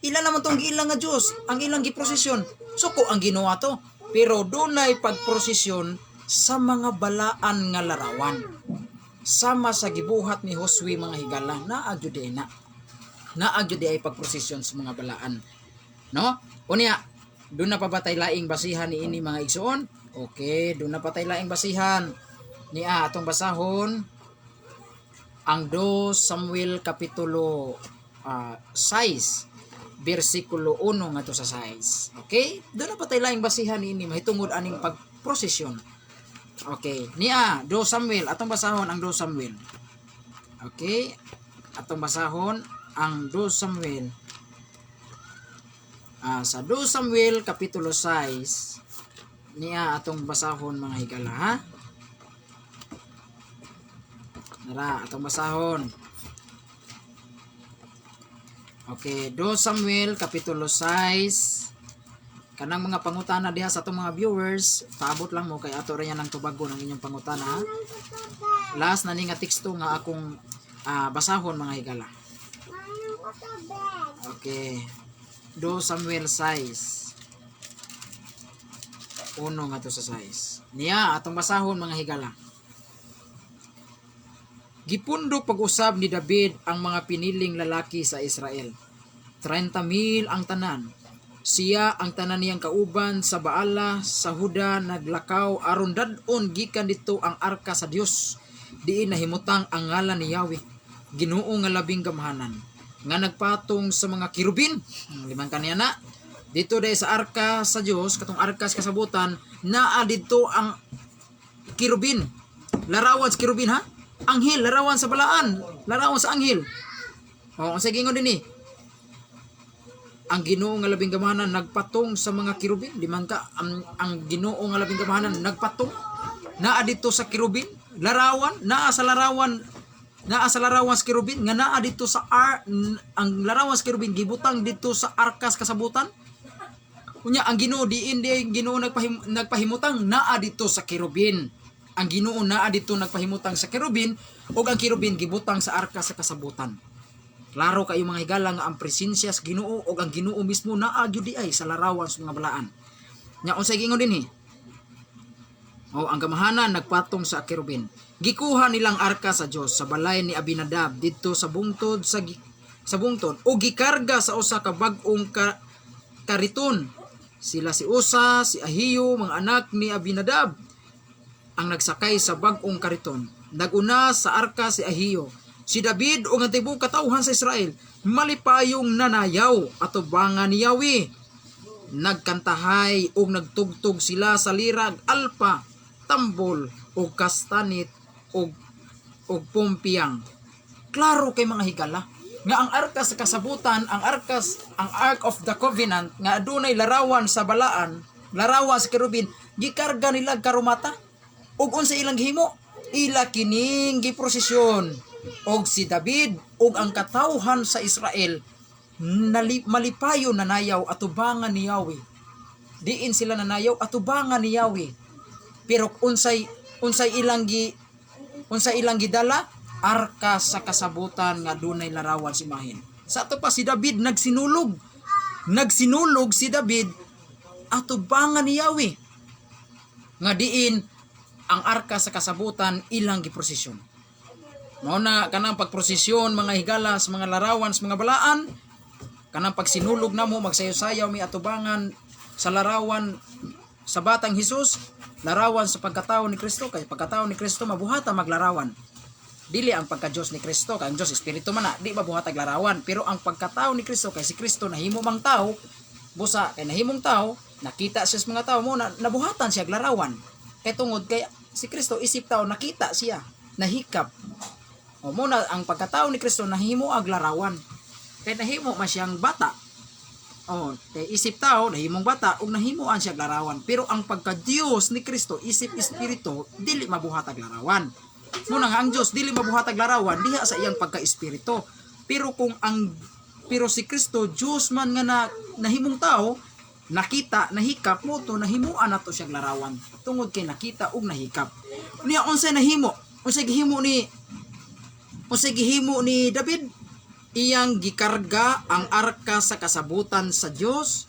ila naman tong giilang nga Diyos ang ilang giprosesyon. Suko ang Ginoo to. Pero dunay pagprosesyon sa mga balaan nga larawan sama sa gibuhat ni Josue, mga higala, naa gyud na, naa gyud ay pagprosesyon sa mga balaan, no? Unya, doon na pa ba tay laing basihan ni ini, mga igsoon? Okay, doon na pa tay laing basihan niya. Atong basahon ang 2 Samuel kapitulo 6 bersikulo 1 ngadto sa 6. Okay? Doon na pa tay laing basihan niini mahitungod aning pagprosesyon. Okay, niya 2 Samuel, atong basahon ang 2 Samuel. Okay? Atong basahon ang 2 Samuel. Sa 2 Samuel kapitulo 6 niya atong basahon, mga higala, ha. Nara, atong basahon. Okay, 2 Samuel kapitulo 6. Kanang mga pangutana diha sa atong mga viewers, paabot lang mo kay ato ra yan ang tubagon ang inyong pangutana, ha? Last na ni nga teksto nga akong basahon, mga higala. Okay. 2 Samuel 6. 1 ngadto sa 6. Niya atong basahon, mga higala. Gipundo pag-usab ni David ang mga piniling lalaki sa Israel. 30 mil ang tanan. Siya ang tanan niyang kauban sa Baala sa Huda naglakaw aron dad-on gikan didto ang arka sa Dios, diin nahimutang ang ngalan ni Yahweh, Ginoo nga labing gamhanan, nga nagpatong sa mga kerubin. Limang kaniya na. Dito dahil sa arka sa Dios, katong arka sa kasabutan, naa didto ang kerubin. Larawan sa kerubin, ha? Anghel, larawan sa balaan, larawan sa anghel. O, ang sige din eh. Ang Ginoo nga labing gamhanan nagpatong sa mga kerubin, di man ka ang Ginoo nga labing gamhanan nagpatong naa dito sa kerubin, larawan, naa sa larawan, naa sa larawan sa kerubin nga naa dito sa ang larawan sa kerubin gibutang dito sa arkas kasabutan. Unya ang Ginoo, diin di Ginoo nagpahimutang naa dito sa kerubin. Ang Ginoo naa dito nagpahimutang sa kerubin ug ang kerubin gibutang sa arka sa kasabutan. Klaro kayo, mga higala, nga ang presensya sa Ginoo ug ang Ginoo mismo naa gyud di ay sa larawan sa mga balaan. Nya unsay giingon dinhi? O ang gamahanan nagpatong sa kerubin. Gikuha nilang arka sa Dios sa balay ni Abinadab didto sa bungtod sa bungtod o gikarga sa usa ka bag-ong kariton. Sila si Usa, si Ahiyo, mga anak ni Abinadab, ang nagsakay sa bag-ong kariton. Naguna sa arka si Ahiyo. Si David ug ang tibuok katawhan sa Israel malipayong nanayaw atubangan ni Yahweh. Nagkantahay ug nagtugtog sila sa lirag, alpa, tambol ug kastanit ug pumpiyang. Klaro kay, mga higala, nga ang arka sa kasabutan, ang arkas, ang Ark of the Covenant nga adunay larawan sa balaan, larawan sa kerubin, gikarga nila karumata. Ug unsa ilang gihimo? Ila kining giprosesyon. Og si David ug ang katawhan sa Israel malipayo nanayaw atubangan ni Yahweh. Diin sila nanayaw atubangan ni Yahweh. Pero unsay unsay ilang gi unsay ilang gidala? Arka sa kasabutan nga dunay larawan si imahen. Sa ato pa si David nagsinulog. Nagsinulog si David atubangan ni Yahweh nga diin ang arka sa kasabutan ilang giprosesyon. Mao na kanang pagprosesyon, mga higala, sa mga larawan sa mga balaan, kanang pagsinulog namo, magsayaw-sayaw mi atubangan sa larawan sa batang Hesus, larawan sa pagkatao ni Kristo, kay pagkatao ni Kristo mabuhata maglarawan. Dili ang pagka-Dios ni Kristo, kay ang Dios espiritu man na, di mabuhat ag larawan, pero ang pagkatao ni Kristo, kay si Kristo nahimo mang tao, busa kay nahimong tao, nakita siya sa mga tao mo na nabuhatan siya ag larawan. Kay tungod kay si Kristo isip tao, nakita siya, nahikap. O mo na ang pagkatao ni Kristo nahimo ag larawan. Kay nahimo man siyang bata. O, kay isip tao, nahimong bata ug nahimuan siya ag larawan. Pero ang pagka-Dios ni Kristo isip espiritu, dili mabuhat ag larawan. Muna nga ang Dios dili mabuhat ag larawan diha sa iyang pagka-espiritu. Pero si Kristo Dios man nga na, nahimong tao, nakita, nahikap mo to, nahimuan nato siya ag larawan tungod kay nakita ug nahikap. Unya unsay nahimo? Unsay gihimo ni David? Iyang gikarga ang arka sa kasabutan sa Dios,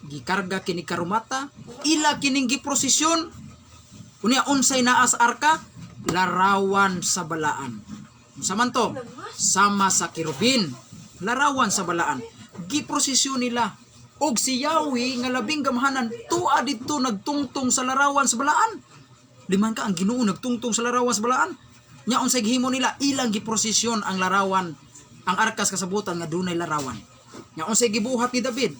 gikarga kini karumata, ila kining giprosesyon. Unya unsay naa sa arka? Larawan sa balaan. Unsa man to? Sama sa kerubin. Larawan sa balaan. Giprosesyon nila. Og si Yahweh nga labing gamhanan tua didto nagtungtong sa larawan sa balaan. Liman ka, ang Ginoo nagtungtong sa larawan sa balaan. Nya unsay gihimo nila? Ilang giprosesyon ang larawan, ang arkas kasabutan nga dunay larawan. Nya unsay gibuhat ni David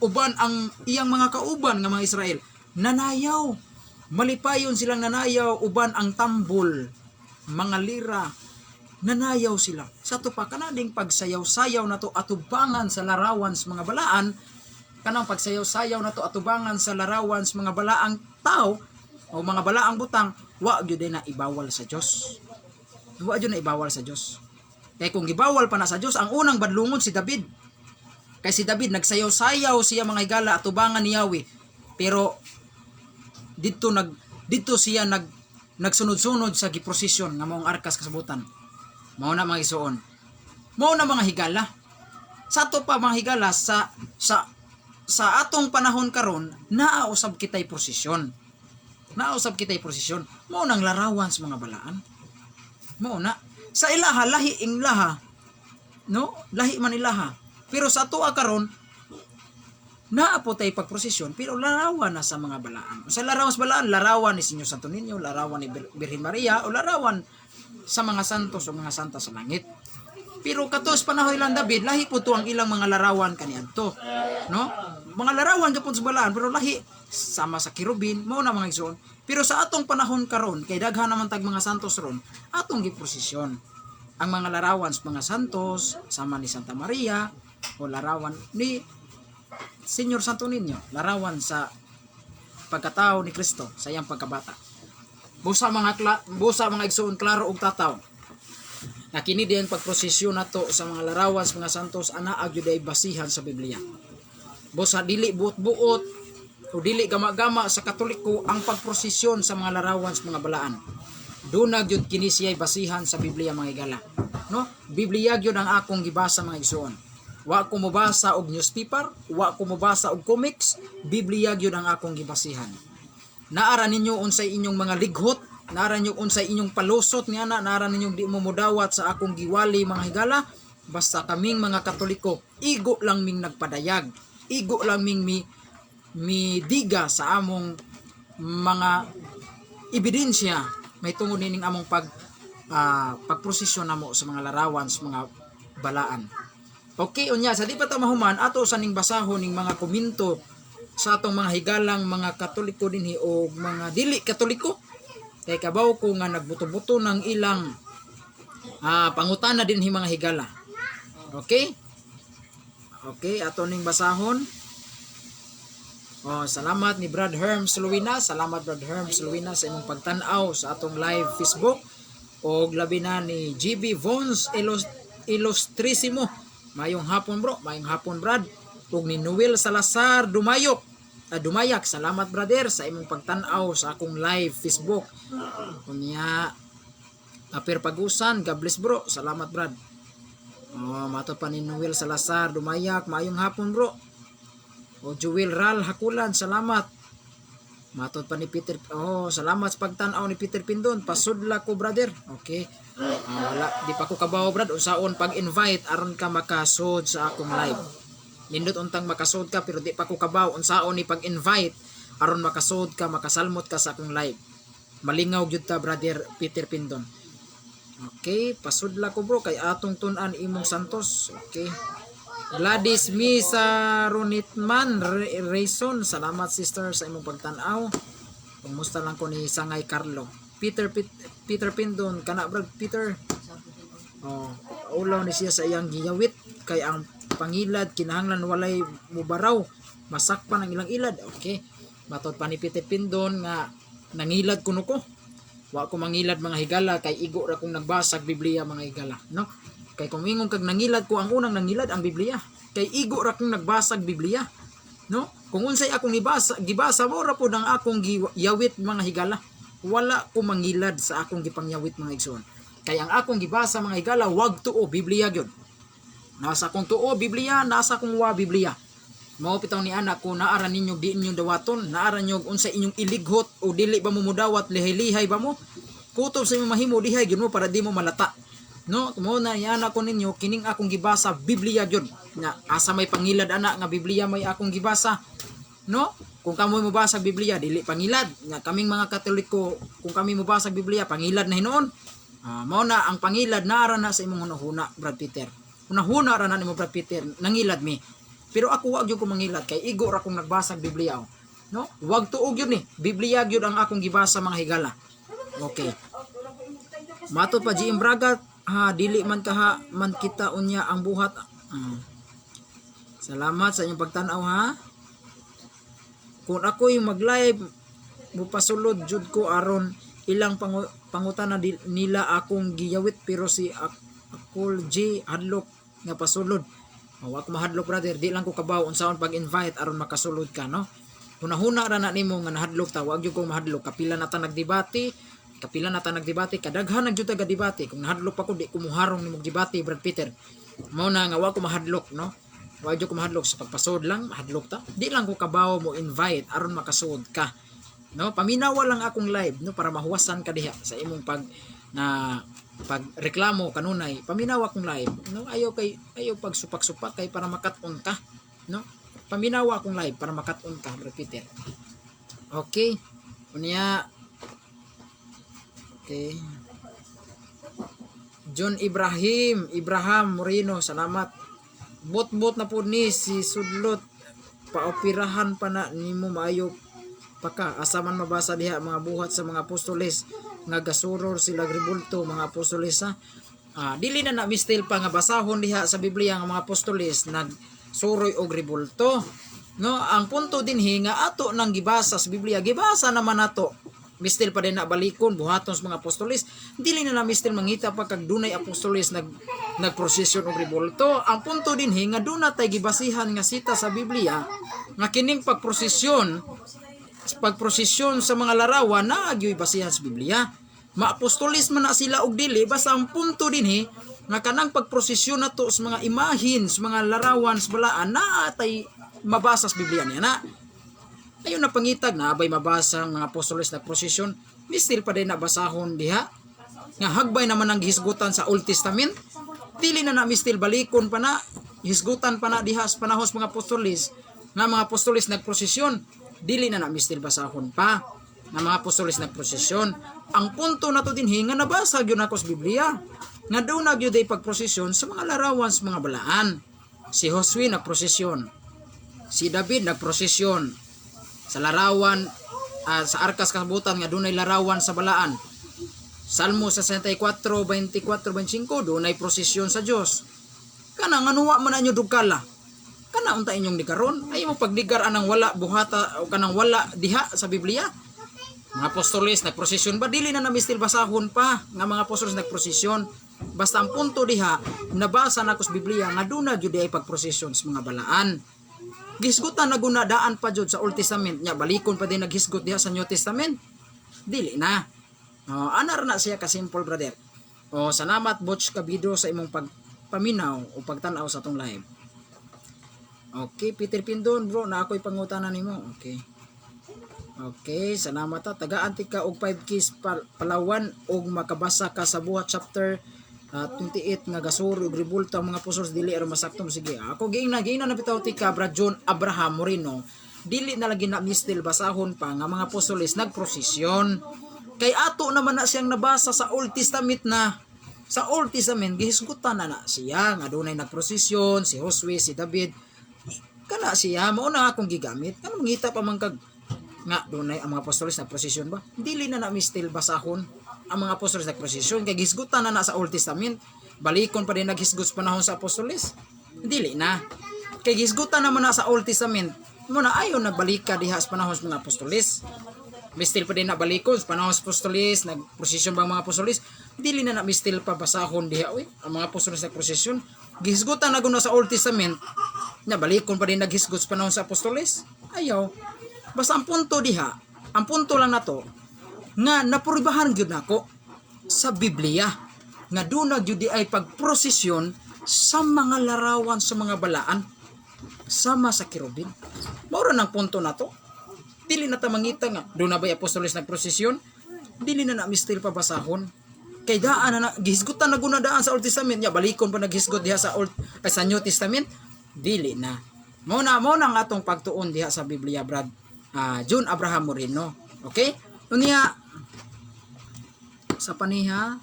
uban ang iyang mga kauban nga mga Israel? Nanayaw. Malipayon silang nanayaw uban ang tambol, mga lira. Nanayaw sila. Sa ato pa kanading pagsayaw-sayaw nato atubangan sa larawan sa mga balaan, kanang pagsayaw-sayaw nato atubangan sa larawan sa mga balaang tao o mga balaang butang, wa gyud na ibawal sa Dios. Wa gyud na ibawal sa Dios. Kay kung gibawal pa na sa Dios, ang unang badlungon si David. Kay si David nagsayaw-sayaw siya, mga higala, atubangan ni Yahweh. Pero didto siya nagsunod-sunod sa giprosesyon nga maong arkas kasabutan. Mao na, mga igsoon. Mao na, mga higala. Sa ato pa, mga higala, sa atong panahon karon, naa usab kitay prosesyon. Naa usab kitay prosesyon. Mao nang larawan sa mga balaan. Mao na. Sa ilaha, lahi ing laha. No? Lahi man ilaha. Pero sa atoa karon, naa po tay pagprosesyon pero larawan na sa mga balaan. Sa larawan sa balaan, larawan ni Señor Santo Niño, larawan ni Birhen Maria o larawan sa mga santos o mga santa sa langit. Pero katos panahon ilang David, lahi po to ang ilang mga larawan kaniadto. No? Mga larawan gapon sa balaan pero lahi sama sa kerubin, mao na, mga igsoon. Pero sa atong panahon karon, kay daghan naman tag mga santos ron, atong giprosesyon ang mga larawan sa mga santos sama ni Santa Maria o larawan ni Señor Santo Niño, larawan sa pagkatao ni Kristo sa iyang pagkabata. Busa, mga igsoon, klaro og tataw na kini din pagprosesyon nato sa mga larawan sa mga santos ana gyud ay basihan sa Biblia. Busa dili buot-buot o dili gama-gama sa Katoliko ang pagprosesyon sa mga larawan sa mga balaan. Duna gyud kini siya basihan sa Biblia, mga higala. No? Biblia gyud ang akong gibasa, mga igsoon. Wa ko mobasa og newspaper, wa ko mobasa og comics, Biblia gyud ang akong gibasihan. Naara ninyo unsay inyong mga lighot, naara ninyo unsay inyong palusot nga na, naara ninyo di mo modawat sa akong giwali, mga higala, basta kaming mga Katoliko, igo lang ming nagpadayag, igo lang ming mi midiga sa among mga ebidensya may tungod nining among pagprosesyon namo sa mga larawan sa mga balaan. Okay, unya sa di pa ta mahuman, ato sa ning basahon ning mga komento sa atong mga higalang mga Katoliko dinhi o mga dili Katoliko. Kay kabaw ko nga nagbuto-buto ng ilang pangutana dinhi, mga higala. Okay? Okay, ato ning basahon. Oh, salamat ni Brad Herms Luwina. Salamat, Brad Herms Luwina, sa imong pagtan-aw sa atong live Facebook. Og labi na ni GB Vons Ilustrisimo. Mayong hapon, bro, mayong hapon, Brad. Ug ni Noel Salazar Dumayok. Dumayak, salamat brother sa imong pagtan-aw sa akong live Facebook. Unya Aper Pagusan, God bless bro. Salamat, brad. Oh, mato pa ni Noel Salazar, Dumayak, maayong hapon, bro. O Joel Ral Hakulan, salamat. Matod pa ni Peter, oh, salamat sa pagtan-aw ni Peter Pindon. Pasudla ko, brother. Okay. Ah, wala, di pa ko kabaw, brad, unsaon pag-invite aron ka makasud sa akong live. Nindot untang makasud ka pero di pa ko kabaw unsaon ni pag-invite aron makasud ka, makasalmot ka sa akong live. Malingaw gyud ta, brother Peter Pindon. Okay, pasudla ko, bro, kay atong tun-an imong Santos. Okay. Gladys Misa Runitman Rayson, salamat sister sa imong pagtan-aw. Kumusta lang ko ni Sangay Carlo. Peter Pindon kana, brad Peter. Oh, ulaw ni siya sa iyang giyawit kay ang pangilad kinahanglan walay mubaraw, masakpan ang ilang ilad. Okay. Matod pa ni Peter Pindon nga nangilad kuno ko. Wa ko mangilad, mga higala, kay igo ra kong nagbasag Biblia, mga higala, no? Kay kung ingon kag nangilad ko, ang unang nangilad ang Biblia. Kay igo ra kong nagbasag Biblia, no? Kung unsay akong gibasa, gibasa mo ra pud ang akong giyawit, mga higala. Wala ko mangilad sa akong gipangyawit, mga igsoon. Kay ang akong gibasa, mga higala, wag tuo, Biblia gyud. Nasa akong tuo Biblia, nasa akong wa Biblia. Mao bitaw ni anak ko naara ninyo di inyo dawaton, naara ninyo unsa inyong ilighot o dili ba mo mudawat, lihay-lihay ba mo? Kutob sa imong mahimo dihay gyud mo para di mo malata. No, mo na ni ko ninyo kining akong gibasa Biblia gyud. Nga asa may pangilad ana nga Biblia may akong gibasa. No? Kung kamo mobasa Biblia dili pangilad. Nga kaming mga Katoliko, kung kami mobasa Biblia, pangilad na hinuon. Ah, mao na ang pangilad naara na sa imong hunahuna, Brad Peter. Hunahuna ra na nimo, Brad Peter, nangilad mi. Pero ako wag gyud ko mangilad kay igo ra kong nagbasa og Biblia. Oh. No? Wag tuog yun ni. Biblia gyud ang akong gibasa, mga higala. Okay. Mato pa GM Braga ha, dili man kaha man kita unya ang buhat. Ah. Salamat sa inyong pagtan-aw ha. Kung ako'y mag-live, mupasulod jud ko aron ilang pangutana nila akong giyawit, pero si Akol G hadlok nga pasulod. Oh, wa ko mahadlok, brother, di lang ko kabaw unsaon pag-invite aron makasulod ka, no. Hunahuna ra na nimo nga nahadlok ta, wag gyud ko mahadlok. Kapila na ta nagdebate, kapila na ta nagdebate, kadaghan na jud ta debate. Kung nahadlok pa ko, di ko muharong nimo debate, Brad Peter. Mao na nga wa ko mahadlok, no. Wa jud ko mahadlok sa pagpasod lang, mahadlok ta. Di lang ko kabaw mo invite aron makasud ka. No, paminawa lang akong live, no, para mahuwasan ka diha sa imong pag na pagreklamo kanunay. Paminawa akong live, no, ayo kay ayo pag supak-supak kay para makat-on ka, no. Paminawa akong live para makat-on ka, Brad Peter. Okay. Unya. Okay. John Ibrahim, Ibrahim Moreno, salamat. Bot-bot na po ni si Sudlot. Paoperahan pa na nimo, maayo pa ka. Asa man mabasa diha mga buhat sa mga apostoles nga gasuror sila rebulto mga apostoles ha? Ah, dili na na mistil pa nga basahon diha sa Biblia nga mga apostoles nagsuroy og rebulto. No, ang punto dinhi nga ato nang gibasa sa Biblia, gibasa naman nato. Mistil pa din na balikon buhaton sa mga apostoles. Dili na na mistil mangita pa kag dunay apostoles nagprosesyon og rebulto. Ang punto dinhi nga duna tay gibasihan nga sita sa Biblia nga kining pagprosesyon pagprosesyon sa mga larawan na agyo'y basihan sa Biblia. Maapostolis man na sila og dili, basta ang punto dinhi nga kanang pagprosesyon nato sa mga imahin, sa mga larawan sa balaan, naa tay mabasa sa Biblia niya na. Ayon na pangitag na abay mabasa ang mga apostoles na prosesyon, mistil pa din na basahon diha. Nga hagbay naman ang gihisgutan sa Old Testament. Dili na na mistil balikon pa na, hisgutan pa na diha sa panahon sa mga apostoles, nga mga apostoles nagprosesyon, dili na na mistil basahon pa nga mga apostoles nagprosesyon. Ang punto nato dinhi nga nabasa gyud nako sa Biblia nga doon na gyud ay pagprosesyon sa mga larawan sa mga balaan. Si Josue nagprosesyon. Si David nagprosesyon sa larawan, sa arkas kalibutan nga dunay larawan sa balaan. Salmo 64, 24, 25, dunay prosesyon sa Dios. Kana nga nuwa man inyo dugkala. Kana unta inyong ligaron, ay mo pagligar anang wala buhata o kanang wala diha sa Biblia. Mga apostoles nagprosesyon ba, dili na namistil basahon pa nga mga apostoles nagprosesyon. Basta ang punto diha, nabasa nako sa Biblia nga duna gyud ay pagprosesyon sa mga balaan. Gihisgutan na guna daan pa jud sa Old Testament nya, balikon pa din naghisgot diha sa New Testament. Dili na. Oh, ana ra na siya ka simple, brother. Oh, salamat, Butch Cabido, sa imong pagpaminaw o pagtan-aw sa atong live. Okay, Peter Pindon, bro, na ako'y pangutana nimo. Okay. Okay, salamat ha. Tagaan ka og 5 keys Palawan og makabasa ka sa Buhat chapter 28 nga gasuri og rebulto ang mga apostoles, dili aron masaktom. Sige. Ako giingna na bitaw tika, Brad John Abraham Moreno. Dili na lagi na mistil basahon pa nga mga apostoles nagprosesyon. Kay ato naman na siyang nabasa sa Old Testament na sa Old Testament gihisgutan na na siya nga dunay nagprosesyon si Josue, si David, kana siya mao na akong gigamit. Ano mangita pa man kag nga dunay ang mga apostoles na prosesyon ba? Dili na na mistil basahon ang mga apostoles na prosesyon kay gihisgutan na na sa Old Testament. Balikon pa din naghisgot sa panahon sa apostoles? Dili na, kay gihisgutan naman na sa Old Testament mo na. Ayon na balika diha sa panahon sa mga apostoles. Mistil pa din na balikon sa panahon sa apostoles, nagprosesyon ba ang mga apostoles? Dili na na mistil pa basahon diha, uy, ang mga apostoles nagprosesyon. Gihisgutan na guna sa Old Testament na, balikon pa din naghisgot sa panahon sa apostoles? Ayaw. Basta ang punto diha, ang punto lang nato nga napurbahan gyud nako sa Biblia nga duna gyud di ay pagprosesyon sa mga larawan sa mga balaan sama sa kerubin. Mao ra nang punto nato. Dili na ta mangita nga duna ba'y apostoles nagprosesyon. Dili na na mistil pa basahon. Kay daan na, na gihisgutan na guna daan sa Old Testament nya, balikon pa naghisgot diha sa Old ay sa New Testament? Dili na. Mao na ang atong pagtuon diha sa Biblia, Brad. Ah, John Abraham Moreno. Okay? Unya sa paniha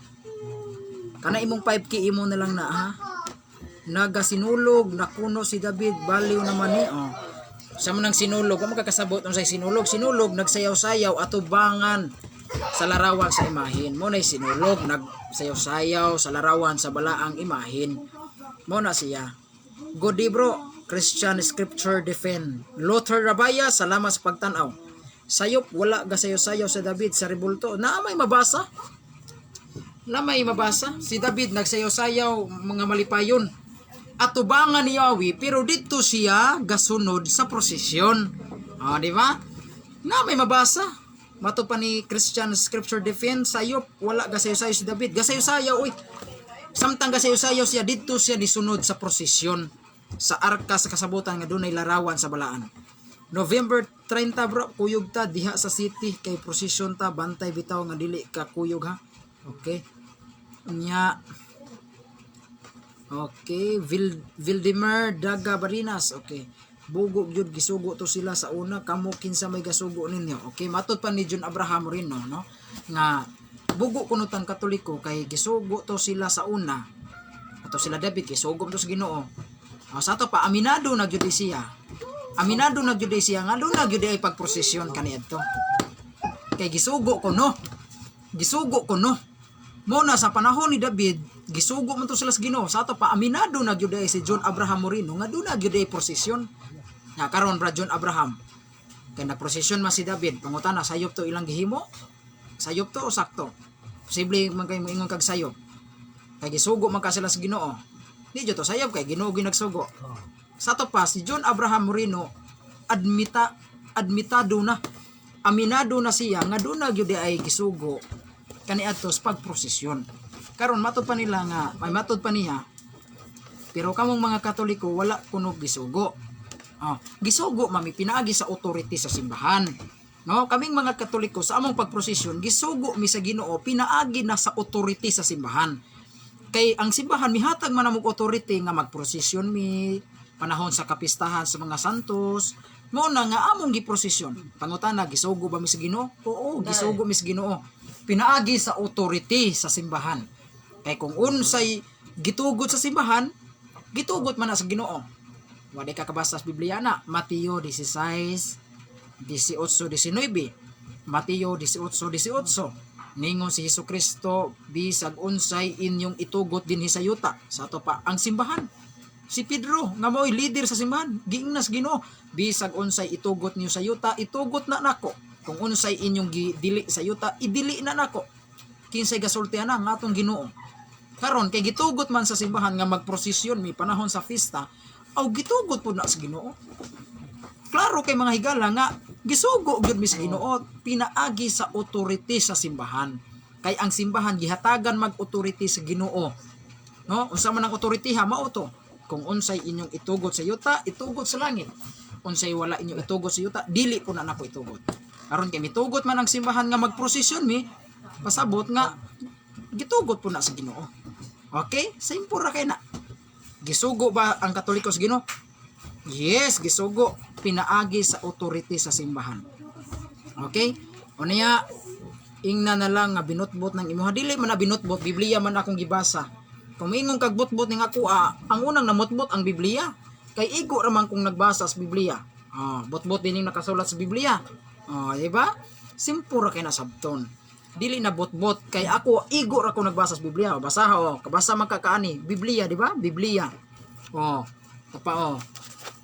kana imong 5K, imo na lang na ha. Nagasinulog nakuno si David, baliw naman ni. Oh. Sa man ang sinulog, wa makakasabot unsay sinulog. Sinulog, nagsayaw-sayaw atubangan sa larawan sa imahin. Mo na sinulog, nagsayaw-sayaw sa larawan sa balaang imahin. Mo na siya. Good day, bro. Christian Scripture Defend. Lothar Rabaya, salamat sa pagtanaw. Sayop, wala gasayaw-sayaw sa David sa rebulto. Na may mabasa. Na may mabasa. Si David nagsayaw-sayaw mga malipayon atubangan ni Yahweh, pero dito siya gasunod sa prosesyon. Ah, di ba? Na may mabasa. Mato pa ni Christian Scripture Defense, sayop, wala gasayo-sayo si David. Gasayo-sayo, uy. Samtang gasayo-sayo siya, dito siya disunod sa prosesyon sa arka sa kasabutan nga dunay larawan sa balaan. November 30, bro, kuyog ta diha sa city kay prosesyon ta, bantay bitaw nga dili ka kuyog ha. Okay. Unya. Okay, Vildimer Daga Barinas. Okay. Bugo gyud, gisugo to sila sa una, kamo kinsa may gasugo ninyo? Okay, matod pa ni John Abraham Moreno, no, nga bugo kuno tang Katoliko kay gisugo to sila sa una. Ato sila David gisugo to sa Ginoo. Oh, sa ato pa aminado na gyud siya. Aminado na gyud siya nga duna gyud ay pagprosesyon kaniadto. Kay gisugo ko no. Gisugo ko no. Mo na sa panahon ni David, gisugo man to sila sa Ginoo. Sa ato pa aminado na gyud ay si John Abraham Moreno nga duna gyud ay prosesyon. Nga karon, Brad John Abraham, kay nagprosesyon man si David, pangutana, sayop to ilang gihimo? Sayop to o sakto? Posible man kay moingon kag sayop. Kay gisugo man ka sila sa Ginoo. Di jud to sayop kay Ginoo gyud nagsugo. Sa ato pa si John Abraham Moreno admitado na, aminado na siya nga duna gyud ay gisugo kaniadto sa pagprosesyon. Karon matod pa nila nga may matod pa niya, pero kamong mga Katoliko wala kuno gisugo. Oh, gisugo mami pinaagi sa authority sa simbahan. No, kaming mga Katoliko sa among pagprosesyon gisugo mi sa Ginoo pinaagi na sa authority sa simbahan. Kay ang simbahan mihatag man among authority nga magprosesyon mi panahon sa kapistahan sa mga santos. Mao na nga among giprosesyon. Pangutana, gisugo ba mi sa Ginoo? Oo, gisugo mi sa Ginoo. Pinaagi sa authority sa simbahan. Kay kung unsay gitugot sa simbahan, gitugot man na sa Ginoo. Wala ka kabasa sa Biblia na. Mateo 16, 18, 19. Mateo 18, 18. Ningon si Hesus Kristo, bisag unsay inyong itugot dinhi sa yuta. Sa ato pa ang simbahan. Si Pedro nga mao'y leader sa simbahan, giingnas Ginoo, bisag unsay itugot niyo sa yuta, itugot na nako. Kung unsay inyong gidili sa yuta, idili na nako. Kinsay gasulti ana? Nga atong Ginoo. Karon kay gitugot man sa simbahan nga magprosesyon mi panahon sa fiesta, aw gitugot pud na sa Ginoo. Klaro kay, mga higala, nga gisugo gyud mi sa Ginoo pinaagi sa authority sa simbahan. Kay ang simbahan gihatagan mag authority sa Ginoo. No? Unsa man ang authority ha, mao to. Kung unsay inyong itugot sa yuta, itugot sa langit. Unsay wala inyong itugot sa yuta, dili po na nako itugot. Aron kay mitugot man ang simbahan nga magprosesyon mi, pasabot nga gitugot po na sa Ginoo. Okay? Simple ra kay na. Gisugo ba ang Katoliko sa Ginoo? Yes, gisugo pinaagi sa authority sa simbahan. Okay? O niya, ingna na lang nga binutbot ng imuha. Dili man na binutbot, Biblia man akong gibasa. Kung miingon kag butbot ning ako, ang unang namutbot ang Biblia. Kay igo ra man kung nagbasa sa Biblia. Ah, butbot din yung nakasulat sa Biblia. Ah, di ba? Simple ra kay nasabton. Dili na butbot kay ako igo ra ko nagbasa sa Biblia. O, basaha o, kabasa man ka kaani. Biblia, di ba? Biblia. Oh, tapa oh.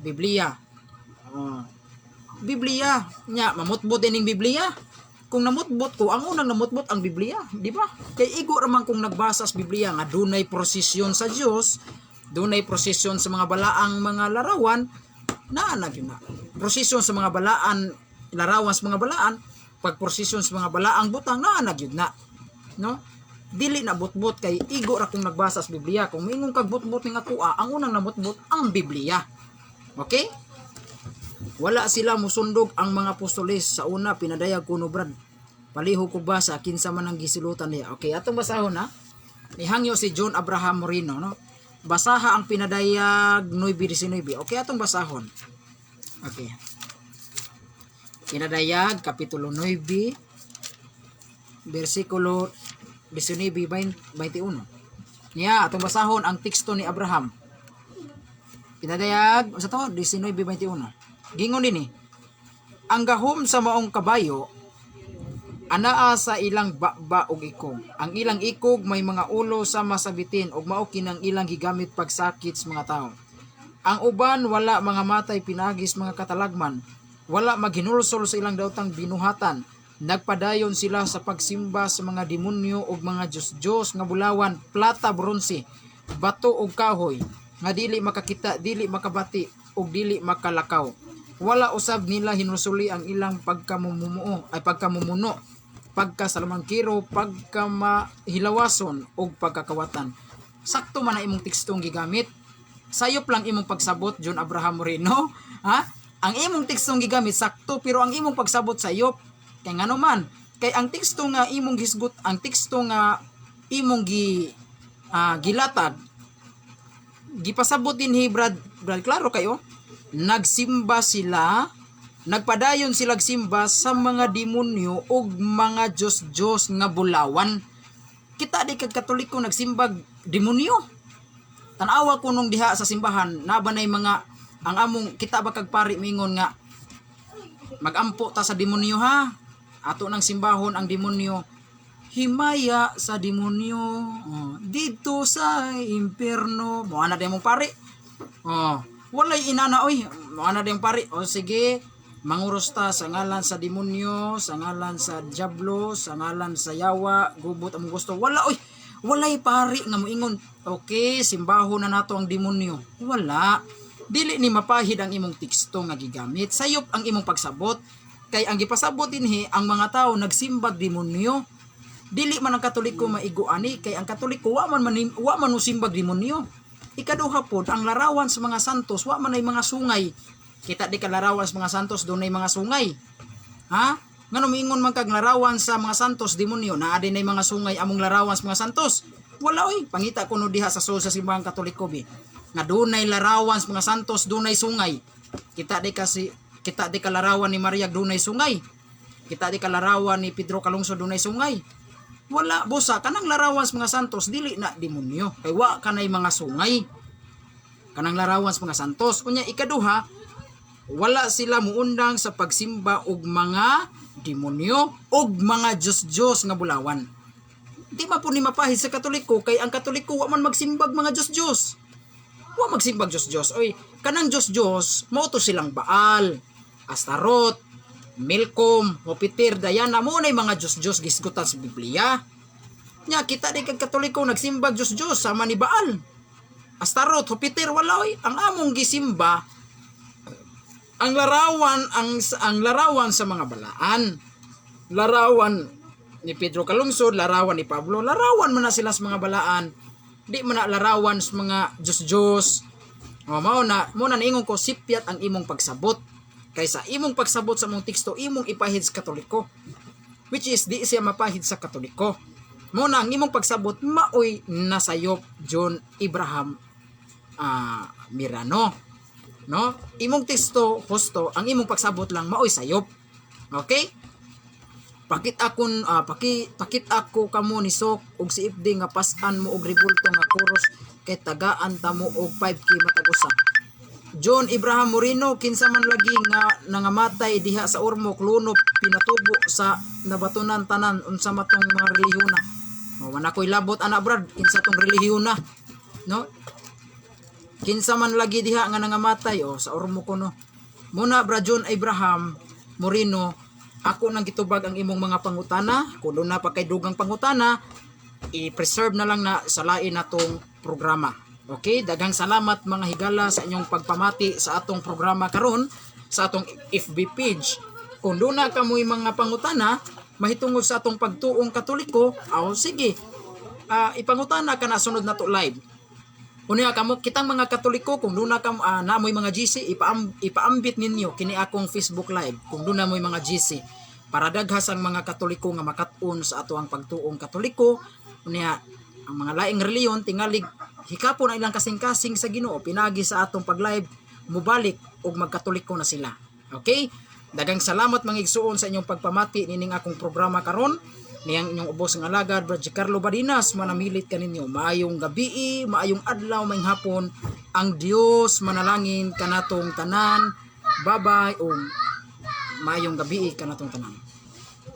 Biblia. Oh. Biblia. Nya, mamutbot din ning Biblia. Kung namutbot ko, ang unang namutbot ang Biblia, di ba? Kay igo ra man kung nagbasa sa Biblia nga dunay prosesyon sa Dios, dunay prosesyon sa mga balaang mga larawan, naa na gyud na. Prosesyon sa mga balaan, larawan sa mga balaan, pag prosesyon sa mga balaang butang, naa na gyud na. No? Dili na butbot kay igo ra kung nagbasa sa Biblia. Kung miingon kag butbot ning ako, ang unang namutbot ang Biblia. Okay? Wala sila musundog ang mga apostoles sa una, pinadayag kuno, Brad. Palihog ko basa kinsa man ang gisilutan niya. Okay, atong basahon ha. Nihangyo si John Abraham Moreno, no. Basaha ang Pinadayag 9:19. Okay, atong basahon. Okay. Pinadayag kapitulo 9 bersikulo 19:21. Niya, atong basahon ang teksto ni Abraham. Pinadayag, sa to, 19:21. Gingon dinhi, "Ang gahom sa maong kabayo anaa sa ilang baba ug ikog. Ang ilang ikog may mga ulo sama sa bitin ug mao kinang ilang gigamit pagsakit sa mga tao. Ang uban wala mga matay pinaagi sa mga katalagman. Wala maghinulsol sa ilang daotang binuhatan. Nagpadayon sila sa pagsimba sa mga demonyo ug mga diyos-diyos nga bulawan, plata, bronse, bato ug kahoy, nga dili makakita, dili makabati ug dili makalakaw. Wala usab nila hinulsuli ang ilang pagkamumumuo ay pagkamumuno, pagkasalamangkiro, pagkamahilawason ug pagkakawatan." Sakto man na imong tekstong gigamit. Sayop lang imong pagsabot, John Abraham Moreno. Ha? Ang imong tekstong gigamit sakto, pero ang imong pagsabot sayop. Kay ngano man? Kay ang teksto nga imong gisgot, ang teksto nga imong gilatag, gipasabot dinhi, Brad, Brad klaro kayo, nagsimba sila, nagpadayon sila simba sa mga demonyo ug mga diyos-diyos nga bulawan. Kita di kag Katoliko nagsimbag demonyo? Tanawa ko nung diha sa simbahan, naba nay mga ang among kita ba kag pari mingon nga magampo ta sa demonyo ha. Ato nang simbahon ang demonyo. Himaya sa demonyo. Oh, didto sa impierno. Mo ana mong pari. Oh, walay inana oy. Mo ana mong pari. O sige, manguros ta sa ngalan sa demonyo, sa ngalan sa diablo, sa ngalan sa yawa, gubot among gusto. Wala oy. Walay pari nga moingon, "Okay, simbahon na nato ang demonyo." Wala. Dili ni mapahid ang imong teksto nga gigamit. Sayop ang imong pagsabot. Kay ang gipasabot dinhi, ang mga tao nagsimbag demonyo. Dili man ang Katoliko maigo ani kay ang Katoliko wa man simbag demonyo. Ikaduha pod, ang larawan sa mga santos wa man ay mga sungay. Kita di ka larawan sa mga santos dunay mga sungay? Ha? Ngano miingon man kag larawan sa mga santos demonyo, naa din ay mga sungay among larawan sa mga santos? Wala oy, pangita kuno diha sa sulod sa simbahang Katoliko bi. Nga dunay larawan sa mga santos dunay sungay. Kita di ka larawan ni Maria dunay sungay. Kita di ka larawan ni Pedro Calungsod dunay sungay. Wala, busa kanang larawan sa mga santos dili na demonyo kay wa kanay mga sungay. Kanang larawan sa mga santos. Unya ikaduha, wala sila muundang sa pagsimba og mga demonyo og mga diyos-diyos nga bulawan. Di ba po ni mapahid sa Katoliko kay ang Katoliko wa man magsimbag mga diyos-diyos. Wa magsimbag diyos-diyos. Oy, kanang diyos-diyos mao to silang Baal, Astaroth, Milcom, Jupiter, Diana, mo na mga diyos-diyos gisgutan sa Biblia. Nya kita di kag Katoliko nagsimbag diyos-diyos sama ni Baal, Astaroth, Jupiter, wala oy. Ang among gisimba Ang larawan sa mga balaan. Larawan ni Pedro Calungsod, larawan ni Pablo, larawan man na sila sa mga balaan. Di man na larawan sa mga Diyos-Diyos. O, mao na niingon ko, sipyat ang imong pagsabot. Kaysa imong pagsabot sa imong teksto, imong ipahid sa Katoliko. Which is, di siya mapahid sa Katoliko. Mao na ang imong pagsabot, maoy nasayop, John Abraham Mirano. No? Imong teksto, husto, ang imong pagsabot lang, maoy sayop. Okay? Pakit ako kamo ni Sok og si FD nga pasan mo og rebulto nga kuros kay tagaan ta mo og 5K matag usa. John Abraham Moreno, kinsa man lagi nga nangamatay diha sa Ormoc, Luno, Pinatubo sa nabatunan tanan, unsa man tong mga relihiyona? O, wala ko'y labot ana, brad, kinsa tong relihiyona, no? Kinsa man lagi diha nga nangamatay o sa Ormoc kuno. Muna, Brad John Abraham Moreno, ako nang gitubag ang imong mga pangutana. Kung na pa kay dugang pangutana, i-preserve na lang na sa lain natong programa. Okay, daghang salamat, mga higala, sa inyong pagpamati sa atong programa karon sa atong FB page. Kung duna kamoy mga pangutana mahitungod sa atong pagtuong Katoliko, aw sige. Ipangutana ka na sunod na to live. Unya kamo kitang mga Katoliko, kung duna kam namoy mga GC, ipaambit ninyo kini akong Facebook Live kung duna moy mga GC para daghas ang mga Katoliko nga makat-on sa ato ang pagtuong Katoliko. Unya ang mga laing reliyon tingalig hikapon ang ilang kasing-kasing sa Ginoo pinagi sa atong pag-live, mubalik og magkatoliko na sila. Okay? Daghang salamat, mga igsuon, sa inyong pagpamati nining akong programa karon. Niyang inyong ubos nga alagad, Brad Carlo Badinas, manamilit kaninyo. Maayong gabi, maayong adlaw, maayong hapon. Ang Dios manalangin kanatong tanan. Bye-bye ug maayong gabi kanatong tanan.